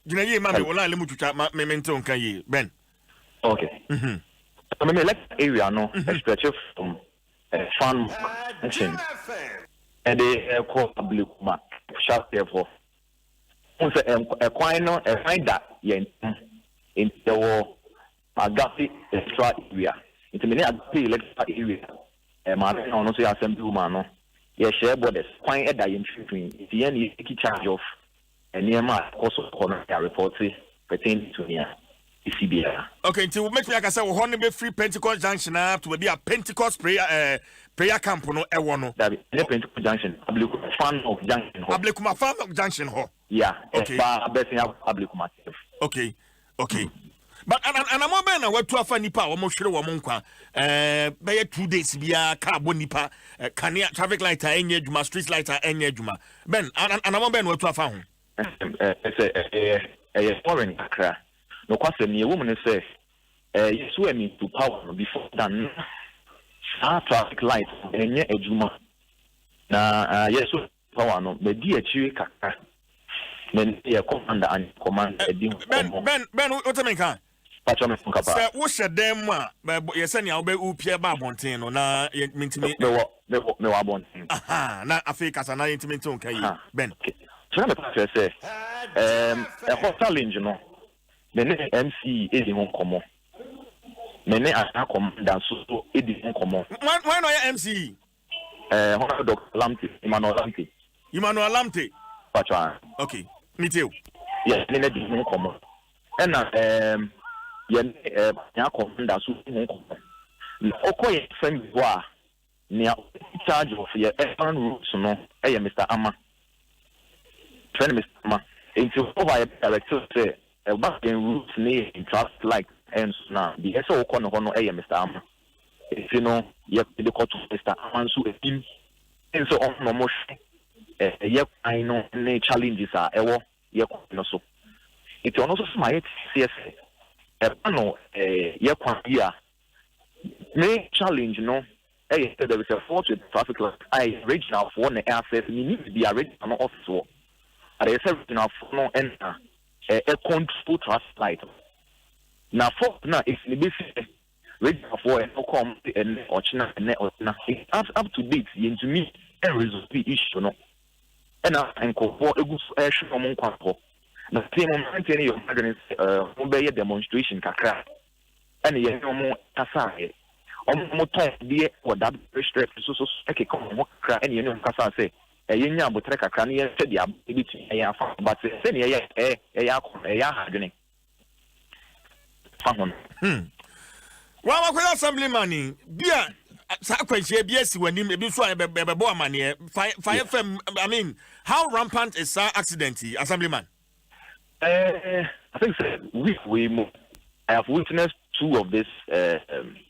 Gyina yie ma me. Wo line mu twitwa ma me mente wo nka yie. Ben. Okay. Me electoral area no stretch from Fan Milk Junction ɛde ɛkɔ Ablekuma Shaftef hɔ. N sɛ ɛkwan no, ɛkwan da yɛn ntam nti yɛwɔ Agape electoral area, nti me ne Agape electoral area maame na ɔno nso yɛ assembly woman no, yɛhyɛ borders, kwan ɛda yɛn mfimfini, nti yɛn ne yɛ take charge of nneɛma a ɛkɔ so hɔ no, yɛ report pertaining to nea esi biara. Okay, nti wobɛtumi aka sɛ wɔ hɔ no bɛfiri Pentecost Junction a to baabi a Pentecost prayer camp no ɛwɔ no? Dabi, ɛnyɛ Pentecost Junction, Ablekuma Fan Milk Junction hɔ. Ablekuma Fan Milk Junction hɔ. Yeah. Ɛba abɛsen akɔ Ablekuma. Okay. But anamɔ bɛn na watu afa nipa a wɔhwere wɔn nkwa bɛyɛ 2 days biara kaa bɔ nipa, kanea, traffic light a ɛnyɛ adwuma, street light a ɛnyɛ adwuma? Bɛn anamɔ bɛn na watu afa ho? Sɛ ɛyɛ foreign kakra, nokwasɛm nea ɛwɔ mu ne sɛ yɛso ɛmi to power no, before than na saa traffic light ɛnyɛ adwuma, na yɛso power no, madi akyire kakra na ne yɛ commander and commander ɛdi ho Ben. Nkɔmmɔ. Ben, Ben, wote me nka? Patwa me nka paa. Sɛ wohyɛ dan mu a, yɛ sɛnea wobɛ wopia ba abɔnten no na mentumi. Mewɔ abɔnten. Aha, na afei kasa na yɛntumi nte wo nka yi. Ben. So na mepa kyerɛ sɛ ɛhɔ challenge no, me ne MCE ɛdi ho nkɔmmɔ, me ne Anyaa commander nso so ɛdi ho nkɔmmɔ. Wan na ɔyɛ MCE? Honorable Dr. Lamte, Emmanuel Lamte. Emmanuel Lamte. Patwa. Okay, metie o. Yɛ ne di ho nkɔmmɔ, ɛna yɛ ne Anyaa commander nso di ho nkɔmmɔ, na ɔkɔ yɛ assembly hɔ a, nea ɔyɛ charge of yɛ urban roads no ɛyɛ Mr. Ama, fɛn Mr. Ama. Nti hɔ a yɛ direct sɛ ɛba yɛn roads ne yɛn traffic light ɛnso na deɛ ɛsɛ wokɔ ne hɔ no ɛyɛ Mr. Ama. Nti no yɛde kɔto Mr. Ama nso anim nso, ɔmo na ɔmo hwɛ ɛyɛ kwan no ne challenges a ɛwɔ yɛ kwan no so. Nti ɔno nso so ma yɛ te sɛ ɛba no yɛ kwan yi a, main challenge no ɛyɛ sɛ there is a fault with traffic light a ɛyɛ regional foɔ na ɛaccess ne ni bi a regional no office wɔ, but ɛyɛ sɛ regional foɔ no ɛna ɛ control traffic light, na fault na esi ne besi ɛ regional foɔ ɛno kɔ ɔmo de ɛnɛ ɔkyena, ɛnɛ ɔkyena, up to date yɛntumi ɛnresolve issue no, ɛna nkurɔfoɔ egu so ɛrehwɛ wɔn nkwa hɔ. Na afei mo mmeranteɛ no yɛ wɔn adwene sɛ wɔn bɛyɛ demonstration kakra, ɛna yɛne wɔn kasaeɛ. Wɔn tɔn deɛ wɔ that very stretch so so ɛkeka wɔn ho kakra, ɛna yɛne wɔn kasa sɛ ɛyɛ nya abotire kakra ne yɛhwɛ deɛ aba ebitumi ɛyɛ afa, but sɛnea ɛyɛ ɛyɛ akɔ no, ɛyɛ ahadwene fa ho no. Wɔn akɔyɛ assemblyman ni bi a, saa akwanhyia bi asi w'anim, ebi nso a yɛbɛbɔ amaneɛ fa fa yɛ fam. I mean, how rampant is saa accident yi, assemblyman? I think sɛ week wei mu I have witnessed two of this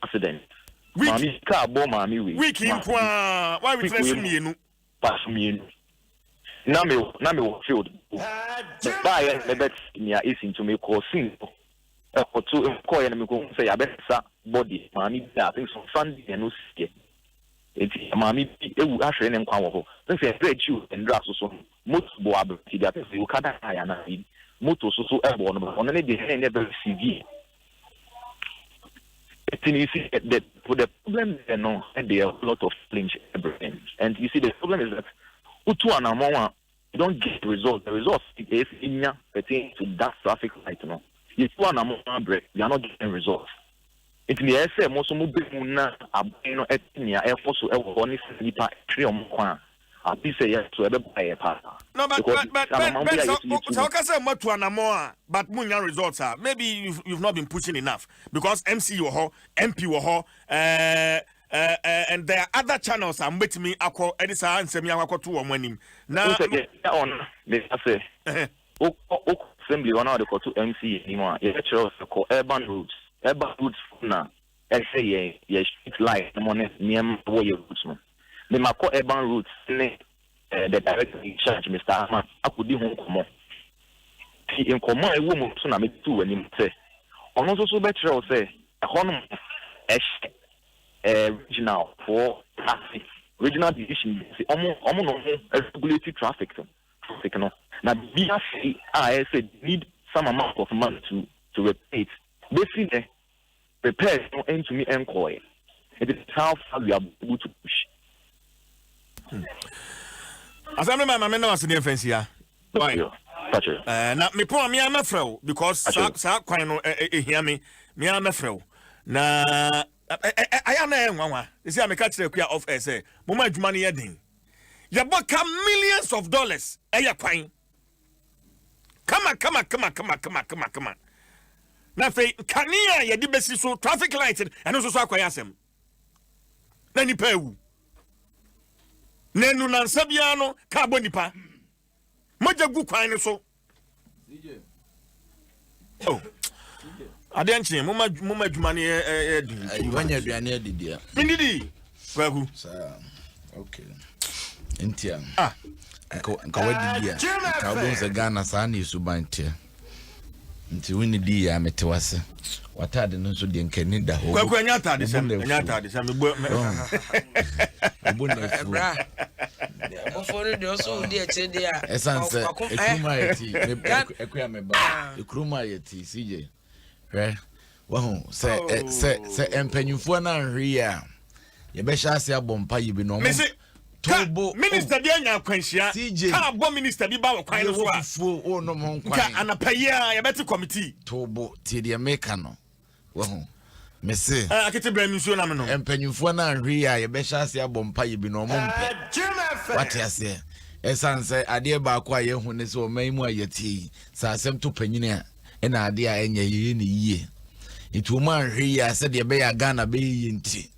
accident. Week? Maame kaa bɔ maame wei. Week yi nko a wa witness mmienu? Paso mmienu. Na me wɔ field. Baayɛ mebɛ nea esi nti me kɔ scene no. Ɛkɔto kɔɔyɛ na me kɔ hu sɛ yabɛsa body maame bi a, I think so Sunday na no si yɛ. Nti maame bi ewu ahwere ne nkwa wɔ hɔ. I think sɛ ɛbrɛ akyi o, ndra so so no moto bɔ aberante bi. I think sɛ okada ayɛ anaa biribi. Moto so so ɛbɔ no, ɔno ne deɛ ɛnyɛ very severe. Nti you see, the problem there no, there are a lot of challenge everything, and you see, the problem is that utu anamɔ a, you don't get results. The results is nya pertain to that traffic light no. Yɛtu anamɔ abrɛ, you are not getting results. Nti nea ɛsɛ mo nso mo bɛ mu na aban no ɛte nea ɛkɔ so ɛwɔ hɔ ne sɛ nipa ɛtwere ɔmo kwan a, abi sɛ yɛ so ɛbɛba yɛ paa. No, but Ben, Ben, sɛ ɔka sɛ moatu anammɔ a, but munya results a, maybe you've not been pushing enough, because MC wɔ hɔ, MP wɔ hɔ, and there are other channels a mobɛtumi akɔ ɛde saa nsɛm yi akɔto wɔn anim na. Sɛ yɛ ɔno meka sɛ wokɔ assembly hɔ na wɔde kɔto MC anim a, yɛbɛkyerɛ wo sɛ kɔ urban roads. Urban roads na ɛsɛ yɛn yɛ street light no ne nneɛma wɔ yɛ roads no. Mema kɔ urban roads ne the director in charge, Mr. Ahmad, akɔdi ho nkɔmmɔ. Nti nkɔmmɔ a ɛwɔ mu so na metu w'anim sɛ ɔno nso so bɛkyerɛ wo sɛ ɛhɔ nom ɛhyɛ regional foɔ ase, regional division bi ase. Ɔmo na ɔmo regulate traffic no, na biribi ase a ɛyɛ sɛ need some amount of money to repair it. Besi nɛ repairs no ntumi nkɔɛ. It is how far we are able to push. Assemblyman, maame na wase deɛ mfɛnsia. Na mepɔn a, mea mɛfrɛ wo because saa kwan no ɛhia me. Mea mɛfrɛ wo na ayɛ na ɛyɛ nwanwa ɛsi a meka kyerɛ Akua off air sɛ moma adwuma no yɛ den. Yɛbɔ ka millions of dollars, ɛyɛ kwan kama kama kama kama kama kama kama, na afei kanea a yɛde bɛsi so, traffic light, ɛno nso so akɔyɛ asɛm na nipa ewu na enu nansa biara no kaa bɔ nipa, mogya gu kwan no so. Oh. Adeɛ nkyee, moma moma adwuma no yɛ yɛ den. Ayi wanya aduane adi deɛ. Mendidi kwaku. Saa okay. Ntia. Ah. Nka nka wadidi a. Nka wobɛhu sɛ Ghana saa na esuban teɛ. Nti wonni di yɛ a mete wase. W'ataade no nso deɛ nka ani da hɔ. Kwaku ɛnyɛ ataade sɛm ɛnyɛ ataade sɛm mebɔ mɛ. Obo na afuo. Bra. Abɔfoɔ no deɛ ɔsɔ wodi akyire deɛ a. Ɛsan sɛ ekurom a yɛte ekuya me ba ekurom a yɛte CJ hwɛ wahu sɛ sɛ sɛ mpanyinfoɔ no anhwɛ yie a yɛbɛhyɛ ase abɔ mpa yie bi na ɔmo tobo minister bi anya akwanhyia kaa bɔ minister bi ba wɔ kwan no so a fufuo wɔnom ho nkwan nka anapa yi a yɛbɛte committee tobo tie deɛ meka no Wahu? Mese. Ɛ, akete brɛ me nsuo na menom. Mpanyimfoɔ no anhwɛ yie a, yɛbɛhyɛ aseɛ abɔ mpaeɛ bi na wɔn mpɛ. Wate aseɛ? Ɛsiane sɛ adeɛ baako a yɛahu ne sɛ ɔman yi mu a yɛteɛ yi, sɛ asɛm to panyini a, ɛna adeɛ a ɛnyɛ yɛyɛ no yie. Nti wɔn anhwɛ yie a, sɛdeɛ ɛbɛyɛ a Ghana bɛyɛ yie nti,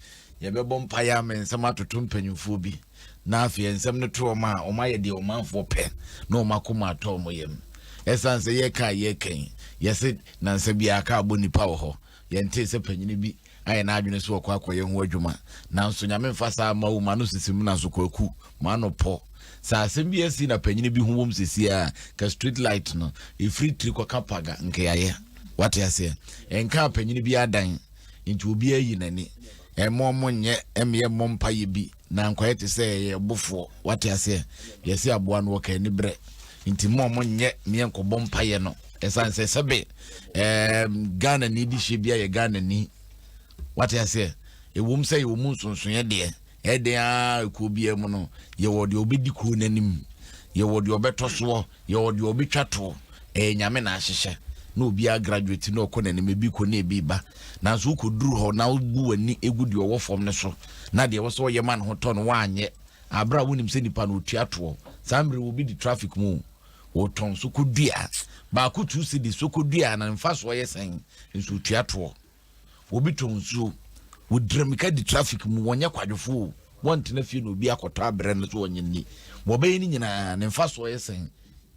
yɛbɛbɔ mpaeɛ ama nsɛm atoto mpanyimfoɔ bi. Na afei nsɛm no to wɔn a, wɔayɛ deɛ ɔmanfoɔ pɛ na wɔn akoma atɔ wɔn yam. Ɛsiane sɛ yɛreka a yɛreka yi, yɛse Nansa biara kaa bɔ nipa wɔ hɔ. Yɛntee sɛ panyini bi ayɛ n'adwene sɛ ɔkɔ akɔyɛ ho adwuma. Nanso Nyame mfa saa mma wo, m'ano sisi mu nanso Kwaku, m'ano pɔ. Sɛ asɛm bi asi na panyini bi ho wom sesie a, nka street light no, ɛfiri tiri kɔka paga, nka yɛayɛ. Wate aseɛ? Ɛnkaa panyini bi adan, nti obiara ayi n'ani. Ɛmma ɔmo nyɛ, ɛmma yɛmmɔ mpaeɛ bi na ankɔyɛ te sɛ yɛyɛ ɔbofoɔ. Wate aseɛ? Yɛse aboa no wɔka aniberɛ. Nti mma ɔmo nyɛ, mma yɛnkɔbɔ mpaeɛ no. Ɛsiane sɛ sɛbe ɛɛm Ghanani de hyɛ bi ayɛ Ghanani. Wate aseɛ? Ɛwom sɛ yɛwɔ mu nsonsonoeɛ deɛ, ɛyɛ den ara kuo biara mu no, yɛwɔ deɛ ɔbɛdi kuo no anim, yɛwɔ deɛ ɔbɛtɔ soɔ, yɛwɔ deɛ ɔbɛtwa toɔ. Ɛyɛ Nyame na ahyehyɛ na obiara graduate na ɔkɔ n'anim, ebi kɔ na ebi ba. Nanso wokɔduru hɔ na wobu w'ani gu deɛ ɔwɔ fam no so na deɛ ɛwɔ sɛ ɔyɛ ma ne ho tɔ no woanyɛ, aberɛ a wonim sɛ nipa no ɔtua toɔ. Saa mmerɛ obi di traffic mu o. Wɔtɔn sokodua. Baako 2 cedis sokodua na mfasoɔ yɛ sɛn? Nso otua toɔ. Obi tɔn nsuo. Wɔdira mmirika di traffic mu. Wɔnyɛ kwadwofoɔ o. Wɔntena fie na obi akɔtɔ abrɛ no so wɔnyɛ nni. Wɔbɛyɛ ne nyinaa ne mfasoɔ yɛ sɛn?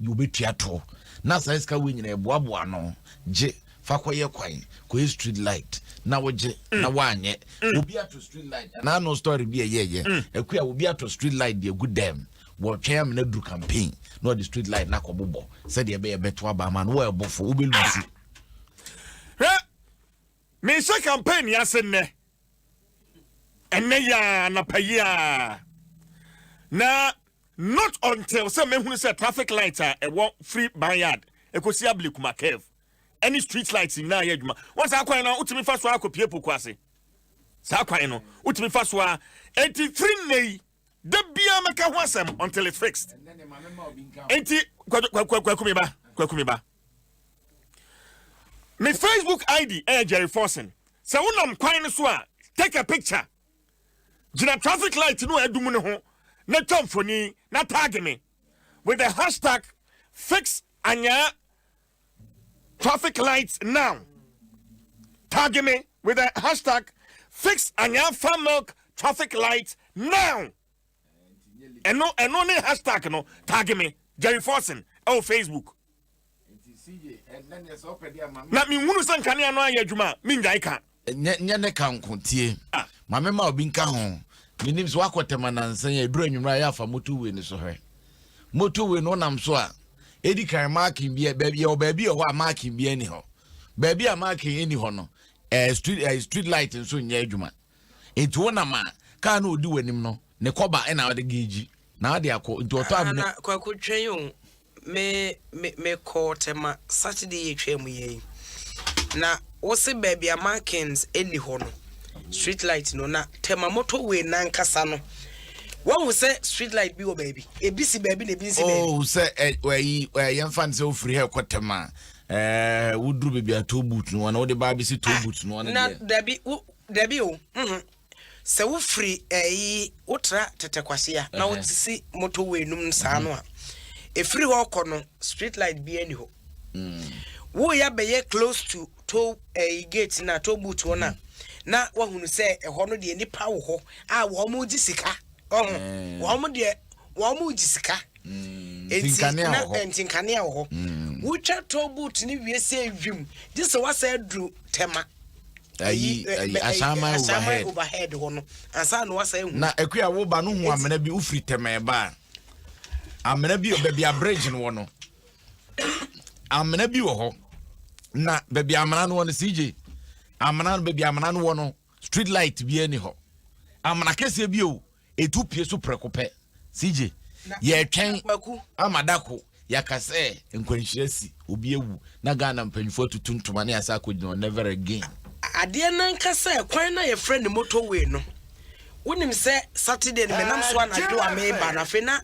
Wɔbɛtua toɔ. Na saa sika wei nyinaa ɛboaboa ano. Gye fa kɔyɛ kwan, kɔyɛ street light na wogye na woanyɛ. Obi ato street light. Anaa no story bi a ɛyɛɛyɛ. Akua obi ato street light de agu dɛm. Wɔtwɛn amena duru campaign na ɔde street light no akɔbobɔ sɛdeɛ ɛbɛyɛ bɛto aba ama no. Wɔ ɛbɔfo wobɛlusu. Hwɛ, mehyɛ campaign yi ase nnɛ, ɛnnɛ yi ara, anapa yi ara, na not until sɛ mɛhunu sɛ traffic light a ɛwɔ firi Banyard ɛkɔsi Ablekuma curve ɛne street lights nyinaa yɛ adwuma. Wɔn saa kwan no wotumi fa so akɔpie Poku ase. Saa kwan no wotumi fa so a, enti firi nnɛ yi Da biara mɛka ho asɛm until it's fixed. Enti kwaku me ba, kwaku me ba. Me Facebook ID ɛyɛ Jerry Forson. Sɛ wonam kwan no so a, take a picture. Gyina traffic light no a adum no ho na twa mfoni na tag me with the hashtag fix anyaa traffic lights now. Tag me with the hashtag fix anyaa milk traffic light now. Ɛno ɛno ne hashtag no tag me Jerry Forson ɛwɔ Facebook. Na menhunu sɛ nkanea no ayɛ adwuma a mengyae ka. Nyɛ ne ka nko tie. Ma me ma obi nka ho. Menim sɛ woakɔ Tema nansa yi a, ɛduru anwummerɛ a yɛ afa motorway no so hwɛ. Motorway no wonam so a, ɛdi kan marking bi, baabi, yɛwɔ baabi wɔ hɔ a marking bi ani hɔ. Baabi a marking ɛni hɔ no, eh, street, eh, street light nso nyɛ adwuma. Nti wonam a, kaa no ɔdi w'anim no, ne kɔba ɛna wode geegyi na wode akɔ. Nti ɔtɔ amene. Na Kwaku twɛn o, Me me me kɔɔ Tema Saturday yi atwa mu yi na wose baabi a markings ɛni hɔ no street light no na Tema motorway nankasa no wahu sɛ street light bi wɔ baabi ebi si baabi na ebi nsi baabi. Oh sɛ ɛyi yɛmfa no sɛ wofiri ha ɛkɔ Tema ɛɛ woduru baabi a toll booth no wɔ na wode ba abɛsi toll booth no wɔ no na deɛ. dabi wo dabi o mhm. Sɛ wofiri ɛyi wotra Tete Kwasea na wosisi motorway no mu saa no a, ɛfiri hɔ kɔ no street light biara ni hɔ. Woyɛ abɛyɛ close to toll ɛyi gate na toll booth hɔ no a, na wahunu sɛ ɛhɔ no deɛ nipa wɔ hɔ a wɔn gye sika. Ɔho wɔn deɛ wɔn gye sika. Enti na nti nkanea wɔ hɔ. Wotwa toll booth no wie sɛ wim, gye sɛ woasan aduru Tema. Ayi, ayi, Ahyɛnman overhead. overhead hɔ no, ansa na woasan ahu. Na Akua, wo ba no hu amena bi, wofiri Tema ɛba a, amena bi, baabi a bridge no wɔ no, amena bi wɔ hɔ. Na baabi amena no wɔ no, CJ, amena no, baabi amena no wɔ no, street light bi ani hɔ. Amena kɛseɛ bi o. Etu pue so prɛko pɛ. CJ, yɛretwɛn ama da ko yɛaka sɛ nkwanhyia asi, obi awu, na Ghana mpanyinfoɔ atutu ntoma ne asa akɔgyina hɔ, never again. Adeɛ no ankasa ɛkwan no a yɛfrɛ no motorway no, wonim sɛ Saturday no menam so anadwo a mereba no, afei na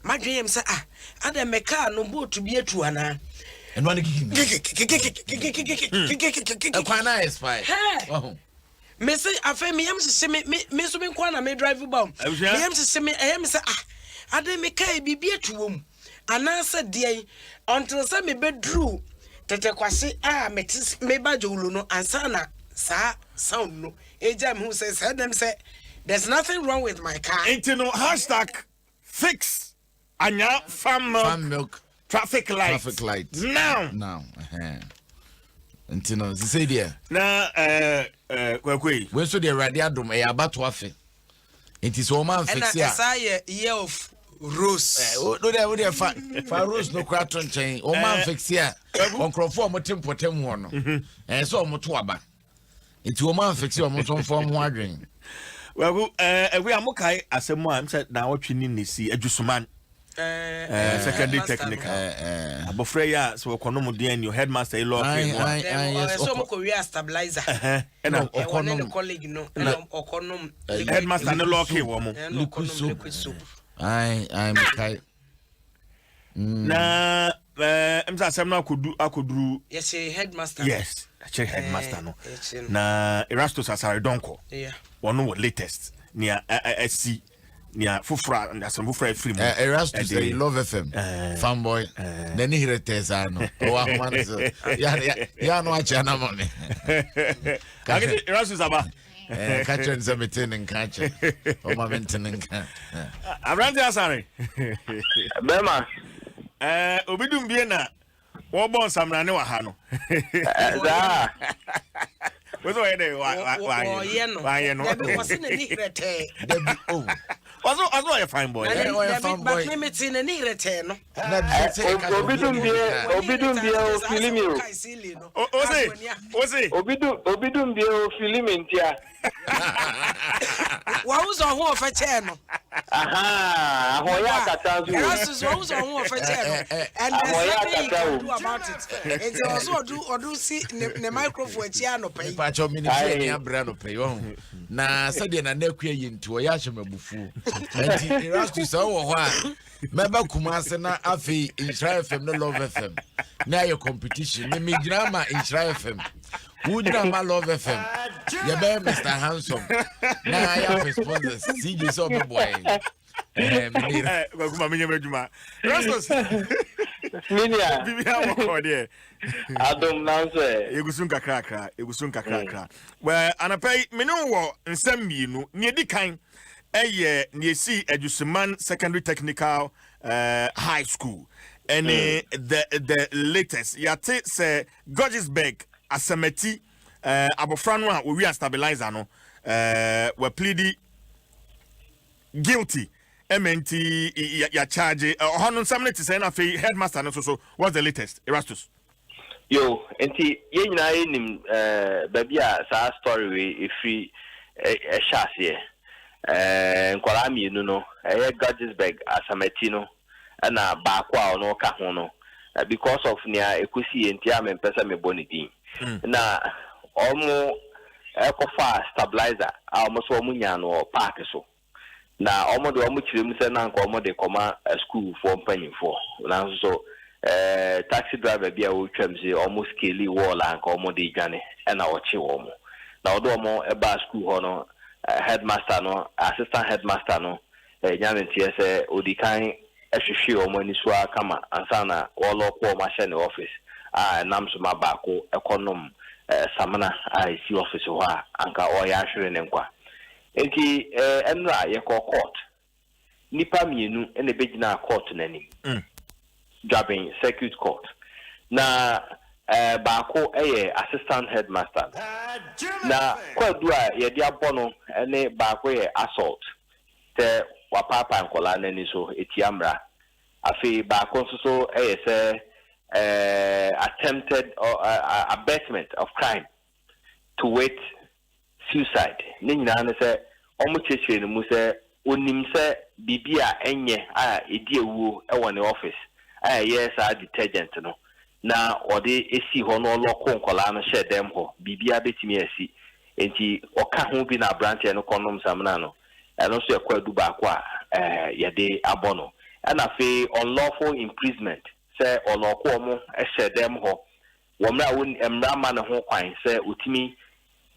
m'adwene yɛ me sɛ ah, adɛn me kaa no boat bi atu anaa? Ɛno ano kiki. Ɛkwan no ayɛ spy. Me se afei me yam hyehye me me me nso me nko ara na me drive ba o. Abusua. Me yam hyehye me ɛyɛ me sɛ ah adan me kaa yi biribi atu wɔ mu anaasɛ deɛn until sɛ me bɛduru Tɛtɛkwase a me te me ba Jowlo no ansa na saa sound no egya me hu sɛ sɛ dɛm sɛ there's nothing wrong with my car. Nti no hashtag fix Anya farm milk, farm milk traffic light, traffic light now. Now. Uh-huh. Nti no sisei deɛ. Na ɛɛ eh, ɛɛ eh, kwaku yi. Wei nso deɛ awurade adom ɛyɛ abato afe nti sɛ wɔn anfekse a. Ɛna ɛsan yɛ year of rose. Ɛɛ eh, o deɛ o deɛ fa fa rose no kora to nkyɛn wɔn anfekse a nkurɔfoɔ a wɔte mpɔtam hɔ no ɛɛ sɛ wɔn to aba. Nti wɔn anfixe wɔn nso mfa wɔn ho adwen. Wagu ɛɛ ɛwi a mo kae asɛm a sɛ naawɔtwe ni ne si adwusuman ɛɛ secondary technical abɔfra yi a sɛ wɔkɔnom deɛ ni headmaster yi lɔɔke mu a. Ɛsɛ wɔn kɔ wia stabilizer. Ɛna ɔkɔnom ne colleague no ɛna ɔkɔnom. Headmaster ne lɔɔke wɔn. Liquid soap. Ayi ayi mo kae. Mm. Na ɛɛ eh, sɛ asɛm no akɔdu akɔduru. Yɛkyere headmaster. Yes, yɛkyere headmaster no. Eh, na Erastus Asare Donkor. Yeah. Wɔn wɔ latest nea ɛsi nea foforɔ a asɛm foforɔ a ɛfiri mu. Eh, Erastus ɛyi Love FM fanboy n'ani herɛ tɛɛ saa no ɔwɔ ahoma no so yɛ ano akyɛ anama me. Akete Erastus aba. Eh, ka kyerɛ no sɛ mete ne nka akyɛ ɔma mente ne nka. Aberante Asare. Bɛma. Eh, obi dum bie na wɔbɔ nsamrane wɔ ha no. Saa. Wọ́n sọ wɔyɛ dɛ wɔyɛ no. Wɔayɛ no. Dabi wɔsi n'ani hɛrɛtɛɛ. Dabi o. Ɔsɔ ɔsɔ ɔyɛ fine boy. Ɔyɛ fine boy. But mi mi ti n'ani hɛrɛtɛɛ no. Obi dum bie obi dum bie o fili mi o. Ose ose. Obi dum obi dum bie o fili mi ntia. Wahu sɛ ɔho ɔfɛ kyɛɛ no. Ahoɔyɛ akata nso wɔ. Erastus wahu sɛ ɔho ɔfɛ kyɛɛ no. And there's nothing he can do about it. Nti ɔso ɔdu ɔdu si ne ne microphone akyi anɔpa yi. Mepa kyɛw mi ni fi ɛni abere anɔpa yi ɔho na sɛdeɛ nana akua yɛ nti ɔyɛ ahyɛ me abufuo nti Erastus sɛ ɔwɔ hɔ a. Mɛba Kumase na afei Nhyira FM ne Love FM na ayɛ competition. Me megyina ama Nhyira FM. Wogyina ama Love FM. Yɛbɛyɛ Mr. Handsome na yɛapɛ sponsors. CJ sɛ ɔbɛboa yɛn. Eh, mene. Eh, kwaku ma menyɛ m'adwuma. Rasmus. Minia. Bibi awɔ kɔ deɛ. Adom nanso ɛ. Yɛgu so nkakrakra, yɛgu so nkakrakra. Well, anapa yi, me ne wo wɔ nsɛm mmienu. Nea ɛdi kan ɛyɛ nea ɛsii Adwusuman Secondary Technical uh, High School ɛne mm. the the latest. Yɛate sɛ Guggisberg Asamati uh, abɔfra no a wɔwia stabilizer no uh, wɔaplidi guilty ɛma nti yɛakyagye ɔhɔ no nsɛm no te sɛ na afei headmaster no nso so what's the latest Erastus? Yo, nti yɛn nyinaa yɛnim eh, baabi a saa story wei ɛfiri ɛhyɛ aseɛ. Eh, nkwadaa mmienu no, ɛyɛ Guggisberg Asamati no ɛna baako a ɔno ka ho no, eh, because of nea ɛkɔsiiɛ nti a mempɛ sɛ mebɔ ne din. Na wɔn ɛkɔfaa stabilizer a wɔn nso wɔn nyaa no wɔ park so. Na wɔn de wɔn kyerɛ mu sɛ na anka wɔn de kɔma sukuufoɔ mpanyinfoɔ. Nanso so eh, taxi driver bi a ɔretwam se wɔn scale wall a anka wɔn de redwane ɛna ɔkye wɔn. Na ɔde wɔn baa sukuu hɔ no, headmaster no, assistant headmaster no nya ne nteɛ sɛ ɔdi kan hwehwee wɔn ani so ara kama ansa na wɔlɔɔko wɔn ahyɛ ne office a ɛnam so ma baako kɔnom samina a ɛsi office hɔ a anka ɔreyɛ ahwere ne nkwa. Enti ɛnora yɛkɔɔ court. Nnipa mmienu na ɛbɛgyinaa court no anim. Dwaben Circuit Court. Na baako yɛ assistant headmaster no. Na kwaadu a yɛde abɔ no ne baako yɛ assault, sɛ wapaapae nkwadaa no ani so ɛtia mmara. Afei baako nso so yɛ sɛ attempted or abetment of crime to wit suicide. Ne nyinaa ne sɛ wɔkyerɛkyerɛ no mu sɛ ɔnim sɛ biribi a ɛnyɛ a ɛdi awuo wɔ ne office a ɛyɛ saa detergent no na ɔde sii hɔ na ɔlɔko nkwadaa no hyɛɛ dɛm hɔ, biribiara bɛtumi asi. Enti ɔka ho bi na aberanteɛ no kɔnom samina no. Ɛno nso yɛ kwaadu baako a yɛde abɔ no. Ɛna afei unlawful imprisonment, sɛ ɔlɔko wɔn hyɛ dɛm hɔ wɔ mmerɛ a wɔn mmara mma ne ho kwan sɛ ɔtumi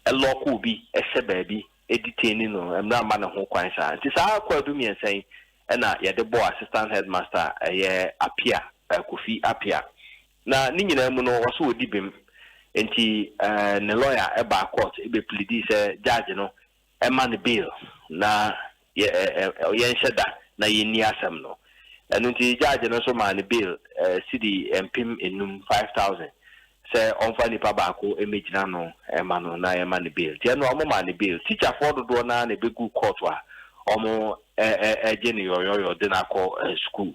lɔko obi hyɛ baabi detaini no, mmara mma ne ho kwan saa. Nti saa kwaadu mmiɛnsa yi na yɛde bɔɔ Assistant Headmaster a ɛyɛ Appiah, Kofi Appiah. Na ne nyinaa mu no ɔse ɔdi bem. Nti ne lawyer baa court bɛ pleadii sɛ judge no ma no bail na yɛnhyɛ da na yɛnni asɛm no. Ɛno nti judge no nso maa no bail cedi 5000, 5,000, sɛ ɔmfa nipa baako mmɛgyina no ma no na yɛma no bail. Nti ɛno ɔmo maa no bail. Teacherfoɔ dodoɔ no ara na ɛbɛgu court a ɔmo gye no yɔyɔyɔ de no akɔ school.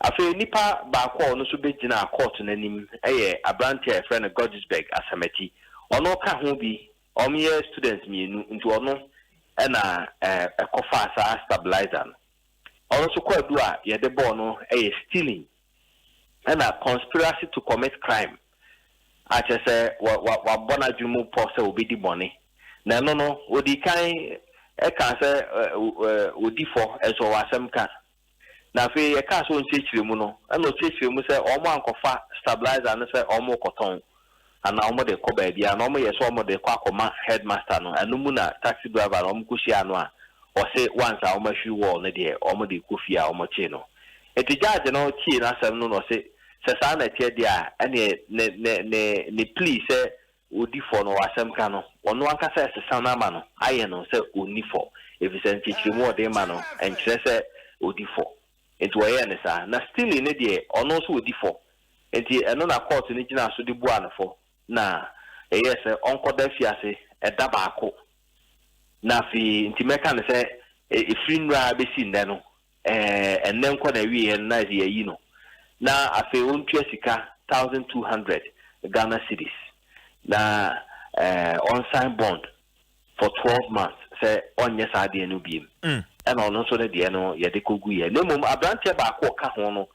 Afei nipa baako a ɔno nso bɛgyina court n'anim yɛ aberanteɛ a yɛfrɛ no Godisberg Asamati. Ɔno ka ho bi, ɔmo yɛ students mmienu, nti ɔno ɛna ɛkɔfaa saa stabilizer no. Ɔno nso kwaadu a yɛde bɔɔ no yɛ stealing ɛna conspiracy to commit crime, a kyerɛ sɛ wabɔ n'adwene mu pɔ sɛ obɛdi bɔne. Na ɛno no odi kan ɛka sɛ odi fɔ, ɛnso ɔwɔ asɛm ka. Na afei yɛkaa sɛ ɔnkyerɛkyerɛ mu no, ɛna ɔkyerɛkyerɛ mu sɛ ɔmo ankɔfa stabilizer no sɛ ɔmo kɔtɔn anaa ɔmo de kɔ baabi a, na ɔmo yɛ sɛ ɔmo de kɔ akɔma headmaster no. Ɛno mu na taxi driver no ɔmo kɔhyia no a ɔse once a ɔmo ahwiri wall no deɛ, ɔmo de kɔ fie a ɔmo kyee no. Nti judge no tie n'asɛm no na ɔse sɛ saa na ɛteɛ deɛ a, ɛneɛ ne plea sɛ odi fɔ no, asɛm ka no, ɔno ankasa ɛsesa no ama no ayɛ no sɛ onni fɔ, efisɛ nkyerɛkyerɛmu ɔde ma no nkyerɛ sɛ odi fɔ. Nti wɔyɛɛ ne saa. Na stealing ne deɛ, ɔno nso odi fɔ, nti ɛno na court no gyina so de bua no fɔ na ɛyɛ sɛ ɔnkɔda fiase ɛda baako. Na afei nti mɛka no sɛ ɛfiri nnura bɛsi nnɛ no, ɛnnɛ nkɔ na awieɛ no na yɛyi no, na afei ɔntua sika 1,200 Ghana cedis na ɔnsign bond for 12 months sɛ ɔnyɛ saa adeɛ no biem. Ɛna ɔno nso ne deɛ no yɛde kɔgu yɛ. Na mmom aberanteɛ baako ɔka ho no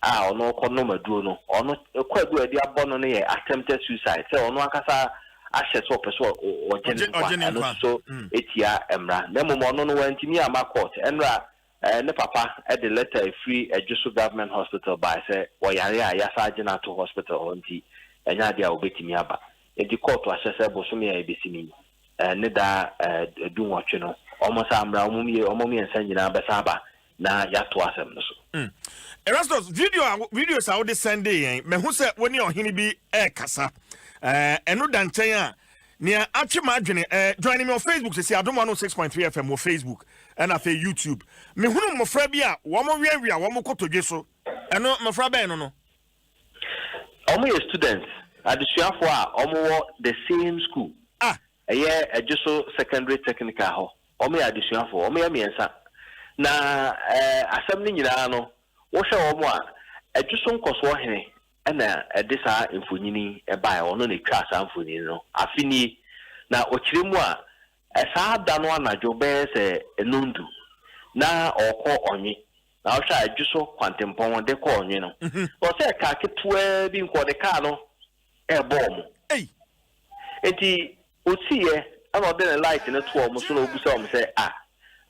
a ɔno kɔnom aduro no, ɔno kwaadu a yɛde abɔ no no yɛ attempted suicide, sɛ ɔno ankasa ahyɛ sɛ ɔpɛ sɛ ɔgye ne nkwa. Ɛno nso so etia mmara. Na mmom ɔno no wantumi ama court. Ɛnora ne papa ɛde letter efiri Ɛdwoso Government Hospital baa sɛ ɔyare a yasa agye no ato hospital hɔ, nti ɛnyɛ adeɛ a obetumi aba. Nti court ahyɛ sɛ bosome a ebesi mi ne da 18 no, ɔmo sa mmra, ɔmo mmiɛnsa nyinaa bɛsa aba na yɛato asɛm no so. Erastus, video a videos a wode send yɛn, mahu sɛ wo ne ɔhene bi ɛrekasa. Ɛno da nkyɛn a, nea atwe ma adwene, join me on Facebook sɛsi, Adom 106.3 FM wɔ Facebook, ɛna afei YouTube. Mehunu mmɔfra bi a wɔn weawea wɔn kotodwe so. Ɛno mmɔfra bɛn no? Ɔmo yɛ students, adesuafoɔ a ɔmo wɔ the same school. Ɛyɛ Ɛdwoso Secondary Technical hɔ. Ɔmo yɛ adesuafoɔ, ɔmo yɛ mmiɛnsa. Na asɛm no nyinaa no, wohwɛ wɔn a, Ɛdwoso nkɔsoɔ hene ɛna ɛde saa mfonyini ɛbaeɛ. Ɔno na etwa saa mfonyini no. Afe nie na ɔkyerɛ mu a, ɛsaa da no anadwo bɛyɛ sɛ 5 na ɔrekɔ Ɔnwe. Na ɔhwɛ a, Ɛdwoso kwantempɔn de kɔ Ɔnwe no, ɔsɛ kaa ketewaa bi nkɔ ɔde kaa no ɛrebɔ ɔmo. Nti osiiɛ ɛna ɔde ne light no to ɔmo so na obusa ɔmo sɛ, a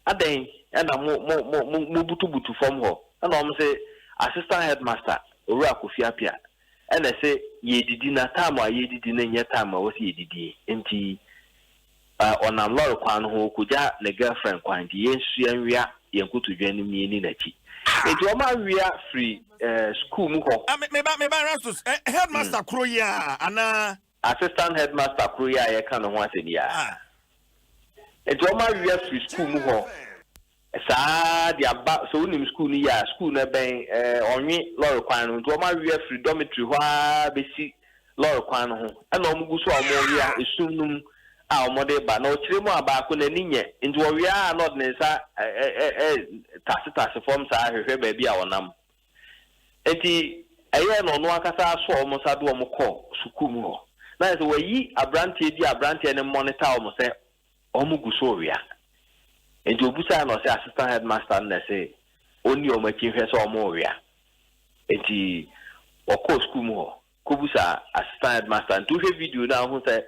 adɛn ɛna mo mo mo mo mo butubutu fam hɔ? Ɛna ɔmo sɛ assistant headmaster Owura Kofi Apia ɛna ɛsɛ yɛdidi, na time a yɛdidi no nyɛ time a wɔsɛ yɛdidi, nti ɔnam lɔre kwan no ho okogya ne girlfriend kwan, nti yɛn nso yɛnwia yɛn kotodwe no mmieni n'akyi. Nti ɔmo awia firi school mu hɔ. Ah, meba Erastus, headmaster koro yi a anaa? Assistant headmaster koro yi a yɛka ne ho asɛm yi a. Nti ɔmo awia firi school mu hɔ. Saa ara de aba, sɛ wonim sukuu no yie a, sukuu no ɛbɛn Ɔnwe lɔre kwan no, nti wɔawe afiri dormitory hɔ ara bɛsi lɔre kwan no ho, ɛna wɔgu so a wɔrewea esum no mu a wɔde reba. Na ɔkyerɛ mu a, baako n'ani nyɛ, nti ɔwea a na ɔde ne nsa tasetase fam saa hwehwɛ baabi a ɔnam. Nti ɛyɛɛ na ɔno ankasa asɔ wɔn nsa de wɔn kɔ sukuu mu hɔ. Na ayɛ sɛ wayi aberanteɛ bi a aberanteɛ no monitor wɔn sɛ Wɔn gu so rewea. Enti obisae na ɔse assistant headmaster no na ɛse ɔnni wɔn akyi nhwɛ sɛ wɔn rewea. Enti ɔkɔɔ sukuu mu hɔ kɔbusaa assistant headmaster. Nti wohwɛ video no a wohu sɛ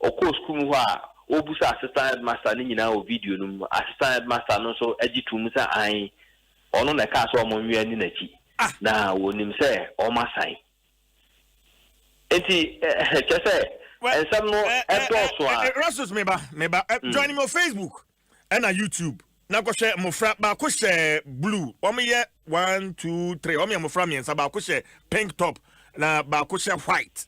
ɔkɔɔ sukuu mu hɔ a ɔrebusa assistant headmaster no nyinaa wɔ video no mu. Assistant headmaster no nso gye too mu sɛ aane, ɔno na ɛkaa sɛ wɔn nwea nni n'akyi. Na wɔnim sɛ wɔasan. Enti, kyerɛ sɛ, nsɛm no dɔɔso a. Rastus, me ba, me ba, join me wɔ Facebook ɛna YouTube na kɔhwɛ mmofra. Baako hyɛ blue, wɔn yɛ one, two, three, wɔn yɛ mmofra mmiɛnsa. Baako hyɛ pink top na baako hyɛ white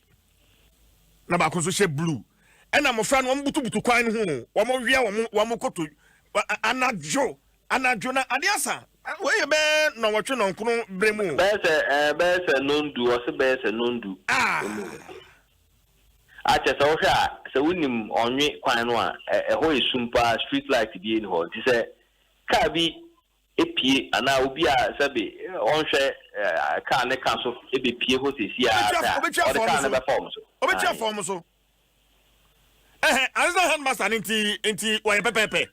na baako nso hyɛ blue. Ɛna mmofra no wɔn butubutu kwan no ho, wɔn wia wɔn wɔn koto anadwo. Anadwo na ade asa. Wei yɛ bɛyɛ nnɔnwɔtwe nnɔnkron bere mu o. Bɛyɛ sɛ ɛɛ bɛyɛ sɛ nnɔndu, ɔse bɛyɛ sɛ nnɔndu Ah! mu. A kyerɛ sɛ wohwɛ a, sɛ wonim Ɔnwe kwan no a, ɛ ɛhɔ yɛ sum paa, street light biara nni hɔ. Nti sɛ car bi pue anaa obi a sɛbe ɔnhwɛ car no ka so bepue hɔ seesei ara Ɔbɛtwi pɛ a, ɔbɛtwi afa ɔde wɔn car no so. bɛfa wɔn so. Ɔbɛtwi Ae. afa wɔn so. Ɛhɛ, assistant headmaster no nti nti wɔyɛ pɛpɛɛpɛ.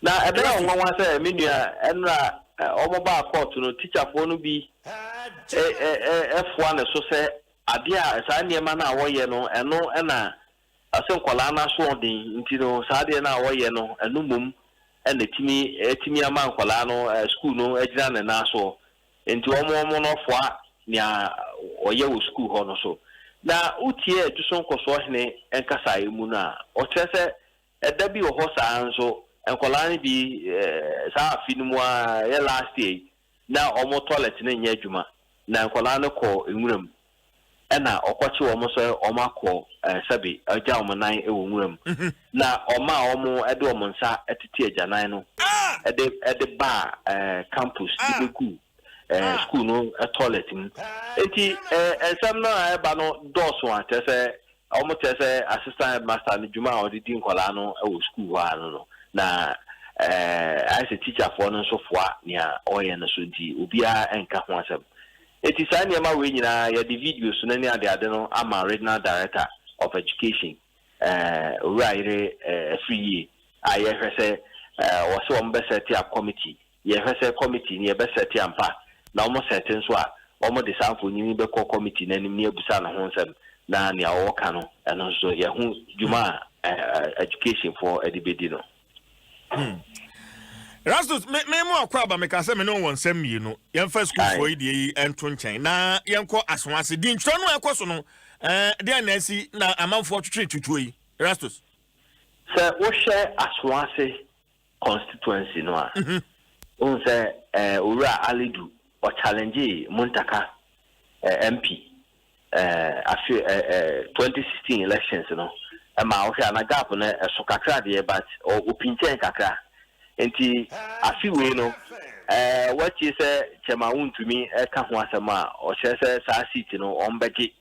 Na ɛbɛyɛ wo nwanwa sɛ me nua, ɛnora wɔn baa kɔɔto no, tikyafoɔ no bi foa ne so sɛ adeɛ a saa nneɛma no a wɔyɛ no, ɛno na ɔsɛ nkwadaa no asoɔden nti no, saa adeɛ no a wɔyɛ no, ɛno mmom na ɛtumi ɛtumi ama nkwadaa no sukuu no agyina ne nan soɔ. Nti wɔn wɔn no foa nea ɔyɛ wɔ sukuu hɔ no so. Na wotie Adwoso Nkɔsoɔ Hene nkasaeɛ mu no a, ɔkyerɛ sɛ Ɛda bi wɔ hɔ saa nso, nkwadaa no bi saa afe no mu ara, ɛyɛ last year yi, na wɔn toilet no nyɛ adwuma, na nkwadaa no kɔ nwura mu, ɛna ɔkɔkye wɔn sɛ wɔn akɔ sɛbe agya wɔn nan wɔ nwura mu, na ɔmaa wɔn de wɔn nsa tete agyanan no de de baa campus de bɛgu school no toilet mu. Enti nsɛm no a ɛba no dɔɔso a, kyerɛ sɛ Wɔkyerɛ sɛ assistant headmaster no dwuma a ɔde di nkwadaa no wɔ sukuu hɔ ara no no, na ayɛ sɛ tikyafoɔ no nso foa nea ɔreyɛ no so nti obiara nka ho asɛm. Enti saa nneɛma wei nyinaa yɛde videos no ne adeade no ama Regional Director of Education, Owura Ayere Afriyie a yɛrehwɛ sɛ wɔse wɔbɛsɛte up committee. Yɛhwɛ sɛ committee no yɛbɛ sɛte ampa na wɔn sɛte nso a wɔn de saa mfonyin yi bɛkɔ committee no anim na yɛabusa no ho nsɛm na nea ɔwɔ ka no ɛno nso yɛho dwuma a education foɔ de bɛdi no. Hmm. Rastus, me me mu akɔ aba meka sɛ me ne wɔ nsɛm mmienu. Yɛmfa sukuufoɔ yi deɛ yi nto nkyɛn na yɛnkɔ asoase. Di ntwerɛ no a ɛkɔ so no, ɛɛ deɛ na asi na amanfoɔ twetwe tutuo yi. Rastus. Sɛ wohwɛ asoase constituency no a, wohu sɛ Owura Alidu ɔchallengee Muntaka MP afe 2016 elections no ma wohwɛ a na gap no ɛso kakra deɛ but ɔpinkyɛn kakra. Nti afe wei no woatie sɛ Chairman Wontumi ka ho asɛm a ɔkyerɛ sɛ saa seat no wɔbɛgye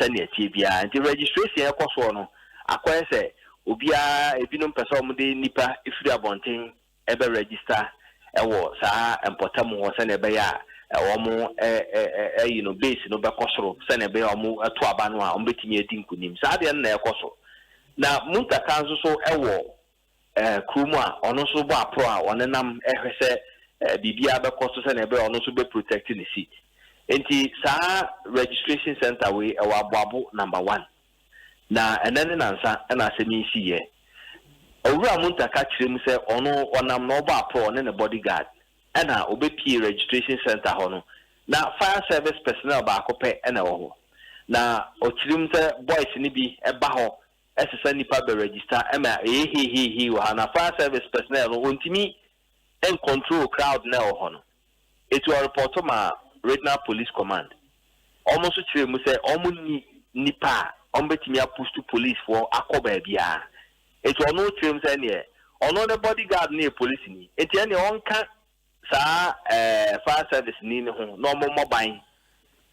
sɛnea ɛteɛ biara. Nti registration a ɛkɔ soɔ no, akɔyɛ sɛ obiara, ebinom pɛ sɛ wɔde nnipa firi abɔnten bɛ register wɔ saa mpɔtam hɔ sɛnea ɛbɛyɛ a wɔn ayi no, base no bɛkɔ soro sɛnea ɛbɛyɛ a wɔto aba no a wɔbɛtumi adi nkunim. Saa adeɛ no na ɛrekɔ so. Na Muntaka nso so wɔ kurom a ɔno nso bɔ aprɔ a ɔnenam hwɛ sɛ biribiara bɛkɔ so sɛnea ɛbɛyɛ a ɔno nso bɛ protect ne seat. Nti saa registration centre wei ɛwɔ Aboabo number one. Na ɛnɛ ne nansa na asɛm yi siiɛ. Owura Muntaka kyerɛ mu sɛ ɔno ɔnam na ɔbɔ aprɔ ɔne ne body guard ɛna ɔbɛpie registration centre hɔ no na fire service personnel baako pɛ na ɛwɔ hɔ. Na ɔkyerɛ mu sɛ boys no bi ba hɔ ɛsesa nipa bɛ register ɛma ɛyɛ heiheihei wɔ ha na fire service personnel no ɔntumi ncontrol crowd no a ɛwɔ hɔ no eti ɔrepɔto maa regional police command wɔn nso kyerɛ mu sɛ wɔn nni nipa a wɔn bɛtumi apustu police foɔ akɔ baabiara eti ɔno kyerɛ mu sɛ ɛneɛ. ɔno ne body guard no yɛ polisini, enti ɛnneɛ ɔnka saa ɛɛ fire service ni no ho na wɔmmɔ ban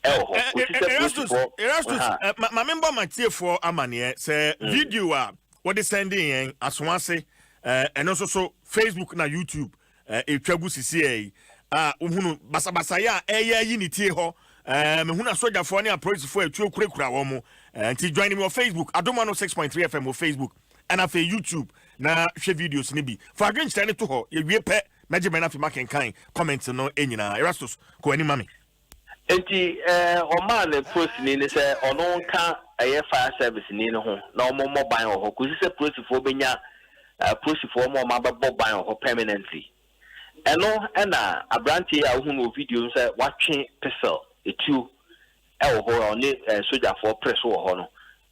wɔ hɔ kɔsi sɛ Erastus, polisifoɔ Erastus, ha. eh, ma, ma membɔ matiefoɔ amaneɛ sɛ video a wɔde sɛnde yɛn aso ase eh, ɛno nso so Facebook na YouTube eh, ɛtwa gu sisiɛ yi a wohunu basabasayɛ a ɛyɛ ayi ne tie hɔ eh, mehunu asogyafoɔ ne apolisifoɔ a ɛtuo kurakura wɔn mo eh, nti join me wɔ Facebook Adom 106.3 FM wɔ Facebook ɛna afei YouTube na hwɛ videos no bi. Fa adwenkyerɛ no to hɔ, yɛwie pɛ mɛgye bɛn na afei makenkan comment no nyinaa. Erastus, kɔ w'anim ma me. Enti ɔmaa ne polisini no sɛ ɔno nka ɛyɛ fire service ni no ho na wɔn mmɔ ban wɔ hɔ kɔsi sɛ polisifoɔ bɛnya polisifoɔ ma wɔn abɛbɔ ban wɔ hɔ permanently. Ɛno na aberanteɛ yi a wohu no wɔ video no sɛ watwe pistol, etuo, wɔ hɔ a ɔne sogyafoɔ pere so wɔ hɔ no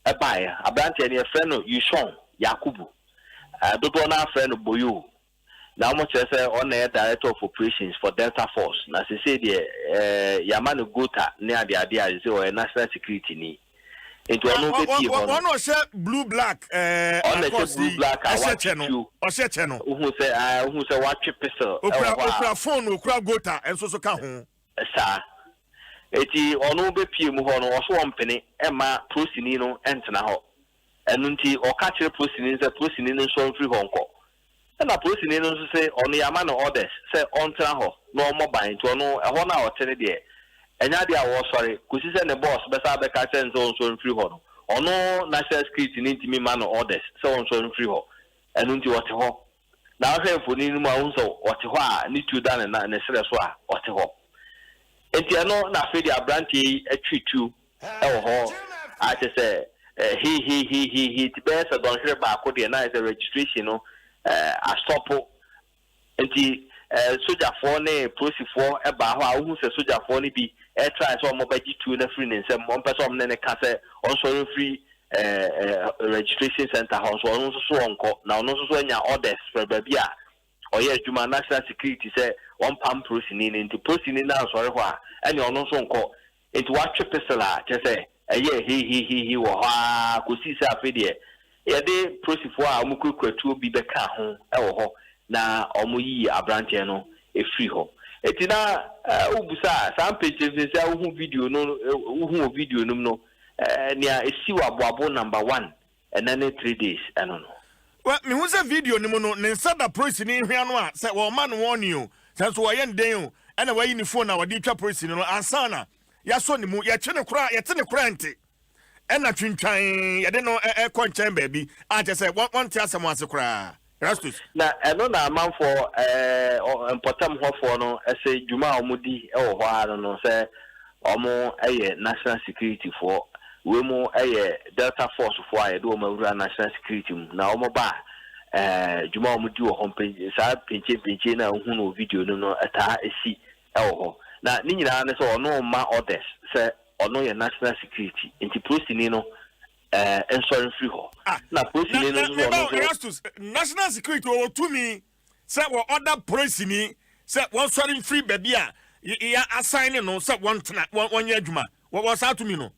baeɛ. Aberanteɛ no yɛfrɛ no Yushon Yakubu. Dodoɔ no ara frɛ no Boyo. Na wɔkyerɛ sɛ ɔno na ɛyɛ Director of Operations for Delta Force. Na seesei deɛ yɛama no gota ne adeade a seesei ɔyɛ National Security ni. Nti ɔno bɛpie hɔ no. Ɔno ɔhyɛ blue black ɛɛ Ɔno na ɛhyɛ blue black a ɛhyɛ kyɛ no. Ɔhyɛ kyɛ no. Wohu sɛ ɛɛ wohu sɛ watwe pistol ɛwɔ hɔ a. Okura phone okura gota nso so ka ho. Saa. Enti ɔno bɛpue mu hɔ no, ɔso ɔmpene mma prosini no ntena hɔ. Ɛno nti ɔka kyerɛ prosini no sɛ prosini no nsɔre mfiri hɔ nkɔ. Ɛna prosini no nso se ɔno yɛama no orders sɛ ɔntena hɔ na ɔmmɔ ban nti ɔno ɛhɔ no a ɔte no deɛ ɛnyɛ adeɛ a ɔresɔre kɔsi sɛ ne boss bɛsan abɛka akyerɛ no sɛ ɔnsɔre mfiri hɔ no. Ɔno national security no ntumi mma no orders sɛ ɔnsɔre mfiri hɔ. Ɛno nti ɔte hɔ. Na wohwɛ mfoni no mu a, wohu sɛ ɔte hɔ a ne tuo da ne nan ne serɛ so a ɔte hɔ. Enti ɛno na afei deɛ aberanteɛ yi twe tuo wɔ hɔ a kyerɛ sɛ hehehehehe nti bɛyɛ sɛ dɔnhwere baako deɛ na ayɛ sɛ registration no astɔpo. Nti sogyafoɔ ne polisifoɔ baa hɔ a wohu sɛ sogyafoɔ no bi try sɛ wɔbɛgye tuo no afiri ne nsam, wɔmpɛ sɛ wɔne no ka sɛ ɔnsɔre mfiri registration centre hɔ nso ɔno nso so ɔnkɔ na ɔno nso so anya orders firi baabi a ɔyɛ adwuma national security sɛ wɔmpam polisini no nti polisini no ansɔre hɔ a ɛne ɔno nso nkɔ nti watwe pistol a kyerɛ sɛ ɛyɛ hehehehe wɔ hɔ ara kɔsii sɛ afei deɛ yɛde polisifoɔ a wɔkurakura tuo bi bɛkaa ho wɔ hɔ na wɔyii aberanteɛ no firii hɔ. Enti na wobisa a, saa mpɛnsɛmpɛnsɛ a wohu video no wohu wɔ video no mu no, nea esi wɔ aboabo number one ɛnɛ ne 3 days ɛno no. Well, mehu sɛ video no mu no, ne nsa da polisini hwea no a sɛ wɔma no warning o, sɛ nso wɔyɛ no dɛn o, ɛna wayi ne phone a wɔde retwa polisini no ansa na yɛasɔ ne mu. Yɛtwe no koraa, yɛte ne koraa nte. Ɛna twintwan yɛde no kɔ nkyɛn baabi a kyerɛ sɛ wɔnte asɛm ase koraa. Erastus. Na ɛno na amanfoɔ ɛɛ mpɔtam hɔfoɔ no se dwuma a wɔdi wɔ hɔ ara no no sɛ wɔyɛ national security foɔ, wei mo yɛ Delta force foɔ a yɛde wɔn awura national security mu na wɔn ba a ɛɛ dwuma a wɔdi wɔ hɔ mpen saa mpenkye mpenkye no a wohu no wɔ video no no ɛtaa si wɔ hɔ na ne nyinaa ne sɛ ɔno mma orders sɛ ɔno yɛ national security nti polisini no ɛɛ nsɔre mfiri hɔ Ah, na na polisini no na nso meba ɔno o nso Erastus, national security wɔwɔ tumi sɛ wɔ ɔda polisini sɛ wɔnsɔre mfiri baabi a yɛ asan ne no sɛ wɔntena wɔnyɛ adwuma wɔwɔ saa tumi no.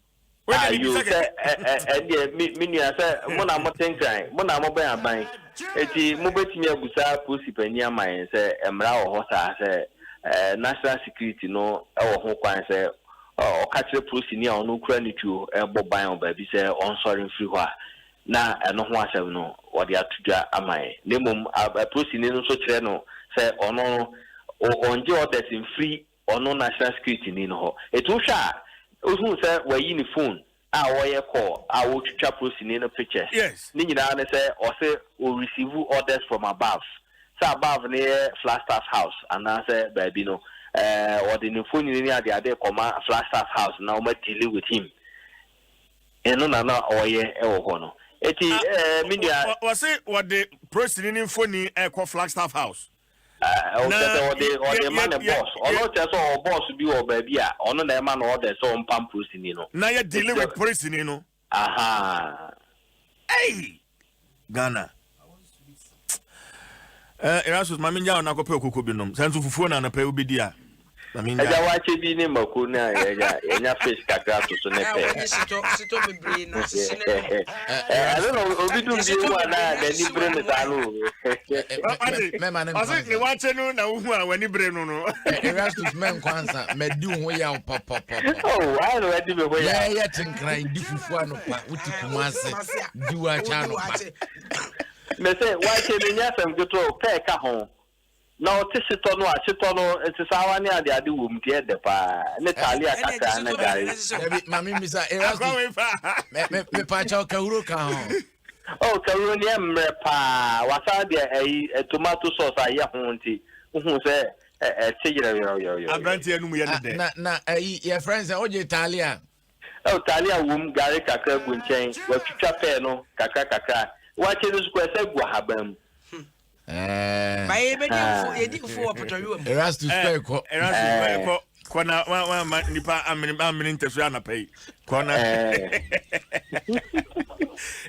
Wei deɛ Ayo mebisa sɛ kɛkɛ. ɛ ɛ ɛndeɛ me me nua sɛ mo na mote Nkran, mo na mobɛn aban, enti mobɛtumi abusa polisi panin ama yɛn sɛ mmara wɔ hɔ saa sɛ ɛ national security no wɔ ho kwan sɛ ɔka kyerɛ polisini a ɔno kura ne tuo rebɔ ban wɔ baabi sɛ ɔnsɔre mfiri hɔ a, na ɛno ho asɛm no wɔde ato dwa ama yɛn. Na mmom polisini no nso kyerɛ no sɛ ɔno no ɔngye orders mfiri ɔno national security ni no hɔ. Enti wohwɛ a, wohu sɛ wayi ne phone a ɔreyɛ call a ɔretwitwa polisini no pictures. Ne nyinaa ne sɛ ɔse ɔ receive orders from above. Sɛ above no yɛ Flagstaff House anaasɛ baabi no, ɔde ne mfonini ne adeade rekɔma Flagstaff House na wɔn a deal with him. Ɛno na na ɔreyɛ wɔ hɔ no. Enti me nua. Wɔse wɔde polisini no mfoni rekɔ Flagstaff House. Ɔkyerɛ sɛ ɔde ɔde ma ne boss. Ɔno kyerɛ sɛ ɔwɔ boss bi wɔ baabi a ɔno na ɛma no order sɛ ɔmpam polisini no. Na yɛ deal with polisini no. Ahaa. Ei! Ghana. Eh, Erastus, ma mengya wo na kɔpɛ okoko bi nom. Sɛ nso fufuo na anɔpa yi wobɛdi a. Agya waakye bi ne mako na yɛnya yɛnya fish kakra to so ne pɛ. Wɔde sitɔ sitɔ bebree na asese ne no. Ɛno na obi dum bi ehu ana n'ani bere ne saa no. Mɛma ne nkwa Ɔse ne waakye no na wohu a w'ani bere no no. Erastus mɛ nkwa nsa mɛdi wo ho yaw papapapa. Oh, ayɛ na wadi me ho yaw. Yɛyɛ tenkran di fufu anɔpa wote Kumase di waakye anɔpa. Mese waakye no nyɛ asɛm ketewa o, pɛɛ ka ho. Na ɔte hyetɔ no a, hyetɔ no nsesaawa ne adeade wɔ mu nti ɛyɛ dɛ paa. Ne taalia kakra ne gari. Dabi, ma me mmisa, Erastus, me, me, mepaakyɛw kawuro ka ho? Oh, kawuro no yɛ mmerɛ paa. Wasan de ayi, tomato sauce ayɛ ho nti, wohu sɛ ɛte yerɛwyerɛwyerɛwyerɛ. Aberanteɛ anum yɛ ne dɛ. Na, na, ayi, yɛfrɛ no sɛ, wogye taalia? Oh, taalia wom, gari kakra gu nkyɛn, watwitwa pɛɛ no kakra kakra. Wakyɛ no nso koraa, ɛsɛ gu ahaban mu. Ba yɛ bɛ di nfo yɛ di nfo wɔ pɔtɔwiwa mu. Erastus kɔ ɛkɔ. Erastus kɔ ɛkɔ kɔ na wa wa ma nipa amene amene ntɛso anapa yi kɔ na.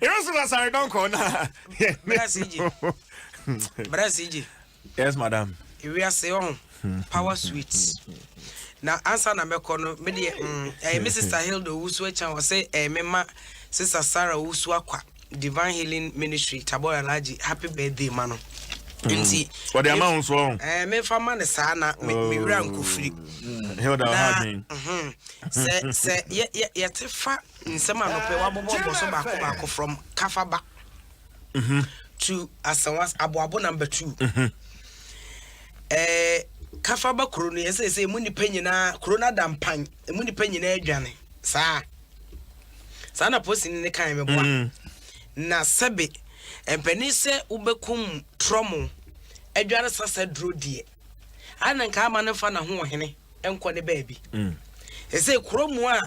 Erastus asare dɔn kɔ na. Bra CJ. Bra CJ. Yes madam. Ewiase ɔho power sweet. Na ansa na mɛkɔ no me deɛ mm, ɛyɛ me sister Hilda Owusu Akyan ɔsɛ ɛyɛ me ma sister Sarah Owusu Akwa Divine Healing Ministry Tabor Alhaji happy birthday ma no. Nti wɔde ama wo nso ɔho. Ɛɛ memfa ma no saa na me me wura nkofiri. Hilda ɔha adwen. Sɛ sɛ yɛ yɛ yɛte fa nsɛm anɔpɛ wabɔbɔbɔ so baako baako from Kafaba. to Asawas Aboabo number 2. Ɛɛ Kafaba kuro no yɛsɛ sɛ emu nipa nyinaa kuro no ada mpan emu nipa nyinaa adwane saa saa na posini ne kan meboa mm. na sɛbe mpanin sɛ wobɛkum trɔmo adware sasa duro deɛ ana nka ama no mfa na ho ɔhene nkɔ ne baabi mm. ɛsɛ kuro mu a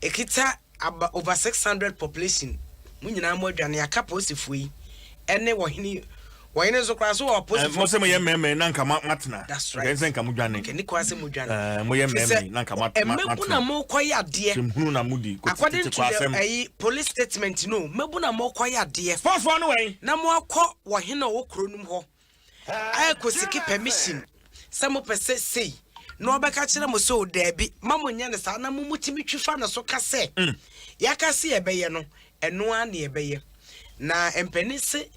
ɛkita Aba over 600 population mo nyinaa mo adwane aka polisifoɔ yi ɛne wɔhene wɔhene nso koraa so wɔ polisifoɔ. Mo sɛ mo yɛ mmɛmɛ na nka mo atena. That's right. Nkɛ sɛ nka mo dwane. Nkɛ ne kwan sɛ mo dwane. Mo yɛ mmɛmɛ na nka mo atena. Mmebu na mo kɔ yɛ adeɛ. Sɛ hunu na mo di. According to the ɛyi police statement no mmebu na mo kɔ yɛ adeɛ. Sports fo no wɛn. Na mo akɔ wɔhene a ɔwɔ kuro no mu hɔ. Ɛrekɔsiki permission sɛ mopɛ sɛ sei na ɔbɛka kyerɛ mo sɛ o daabi ma monyɛ no saa na mo motumi twi fa no so ka sɛ mm. yɛaka se yɛbɛyɛ no ɛno ara ne yɛbɛyɛ na mpanin se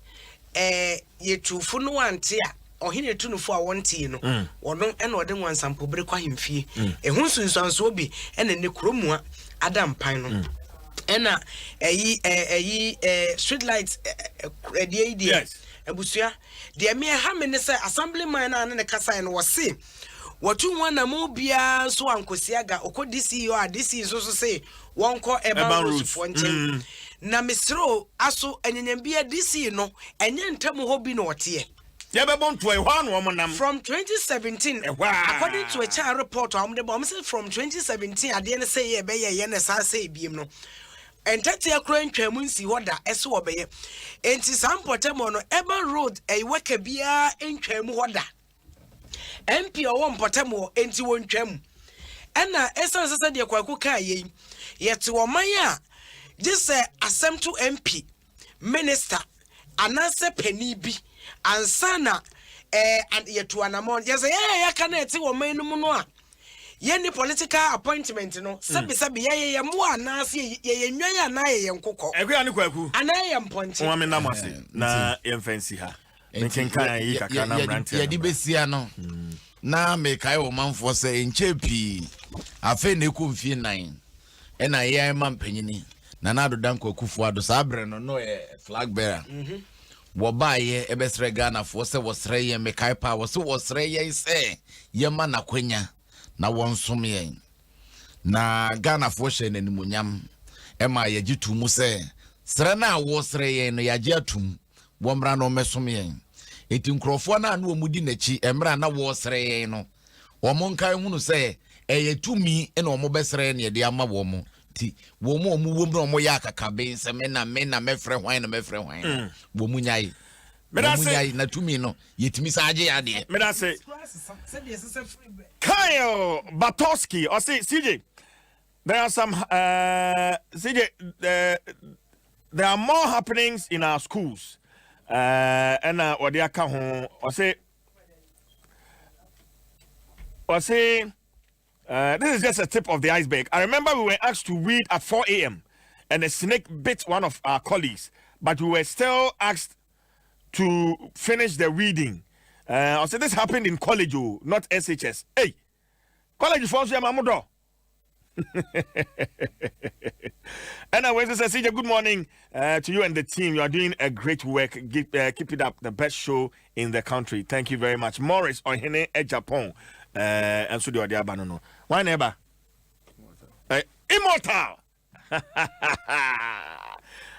ɛɛ yɛtufo no ante a ɔhene etu no fo a wɔnte no mm. wɔno ɛna ɔde nwansampobere kɔ ahemfie mm. ɛho nsunsuansoɔ bi ɛna ne kurom a ada mpan no mm. ɛna ɛyi ɛyi ɛɛ street light ɛdeɛ yi deɛ Abusua, deɛ me ɛha me ne sɛ assembly man no a ne ne kasaeɛ no wɔse wɔtu ho anamon biara nso ankɔsi aga ɔkɔ DCE hɔ a DCE nso so se wɔnkɔ Urban Roads foɔ nkyɛn mm. na mesrɛ o aso anyanyambia DCE no ɛnyɛ ntam hɔ bi na ɔteɛ. Yɛbɛbɔ ntoa ɛhɔ a na wɔn nam. From 2017 according to ɛkyɛn report a wɔn de ba wɔn sɛ from 2017 adeɛ no sɛ yɛ ɛbɛyɛ yɛ na ɛsan sɛ ebiem no Ntɛtea koraa ntwaa mu nsii hɔ da ɛse wɔbɛyɛ. Enti saa mpɔtam hɔ no urban road ɛyi worker biara ntwaa mu hɔ da. MP a ɔwɔ mpɔtam hɔ enti wɔntwaa mu. Ɛna ɛsiane sɛ sɛdeɛ Kwaku kaa yei, yɛte ɔman a gye sɛ asɛm to MP, minister anaasɛ panin bi ansa na ɛɛ yɛtu anamɔn. Yɛ sɛ yɛn a yɛaka na ɛte ɔman no mu no a yɛnni political appointment no sɛbi sɛbi yɛyɛ yɛ mmoa anaasɛ yɛyɛ nnwan anaa yɛyɛ nkokɔ. Akua ne Kwaku. Anaa yɛyɛ mpɔnkye. Wɔn mena mo ase na yɛmfa nsi ha. Menkenkan yi kakra na mmeranteɛ no. Yɛde bɛsia no na mekae ɔmanfoɔ sɛ nkyɛɛ pii afei na ɛkɔ mfie nan ɛna yɛn ma mpanyini Nana Addo Dankwa Akufo-Addo saa berɛ no na ɔyɛ flag bearer mhm. wɔbaeɛ ɛbɛsrɛ Ghanafoɔ sɛ wɔsrɛ yɛn mekae paa wɔse wɔsrɛ yɛn sɛ yɛma n'akwanya na wɔnsom yɛn na Ghanafoɔ hyɛ no animuonyam ɛma yɛgye to mu sɛ srɛ no a wɔsrɛ yɛn no yɛagye atum wɔmmra na wɔmmɛsom yɛn enti nkurɔfoɔ no a na wɔn di n'akyi mmerɛ a na wɔresrɛ yɛn no wɔn nkae hunu sɛ ɛyɛ tumi na wɔn bɛsrɛ na yɛde ama wɔn nti wɔn a wɔn wom na wɔn yɛ akakaben sɛ me na me na mɛfrɛ hwan na mɛfrɛ hwan no mm. wɔn mu nyae wɔn mu nyae na tumi no yɛtumi saa agye yɛ adeɛ. Medase. Kyle Batoski ɔse CJ there are some uh, CJ uh, there are more happenings in our schools ɛna uh, ɔde aka ho ɔse ɔse. This is just a tip of the iceberg. I remember we were asked to weed at 4 a.m. and a snake bit one of our colleagues, but we were still asked to finish the weeding. I said this happened in college, oh, not SHS. Hey, college for us, And I went to say, CJ, good morning to you and the team. You are doing a great work. Keep it up. The best show in the country. Thank you very much. Morris Ohene Japan. And so the other no. Why never? Immortal.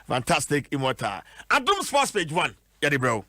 Fantastic Immortal. Adom Sports page one. Yadi bro.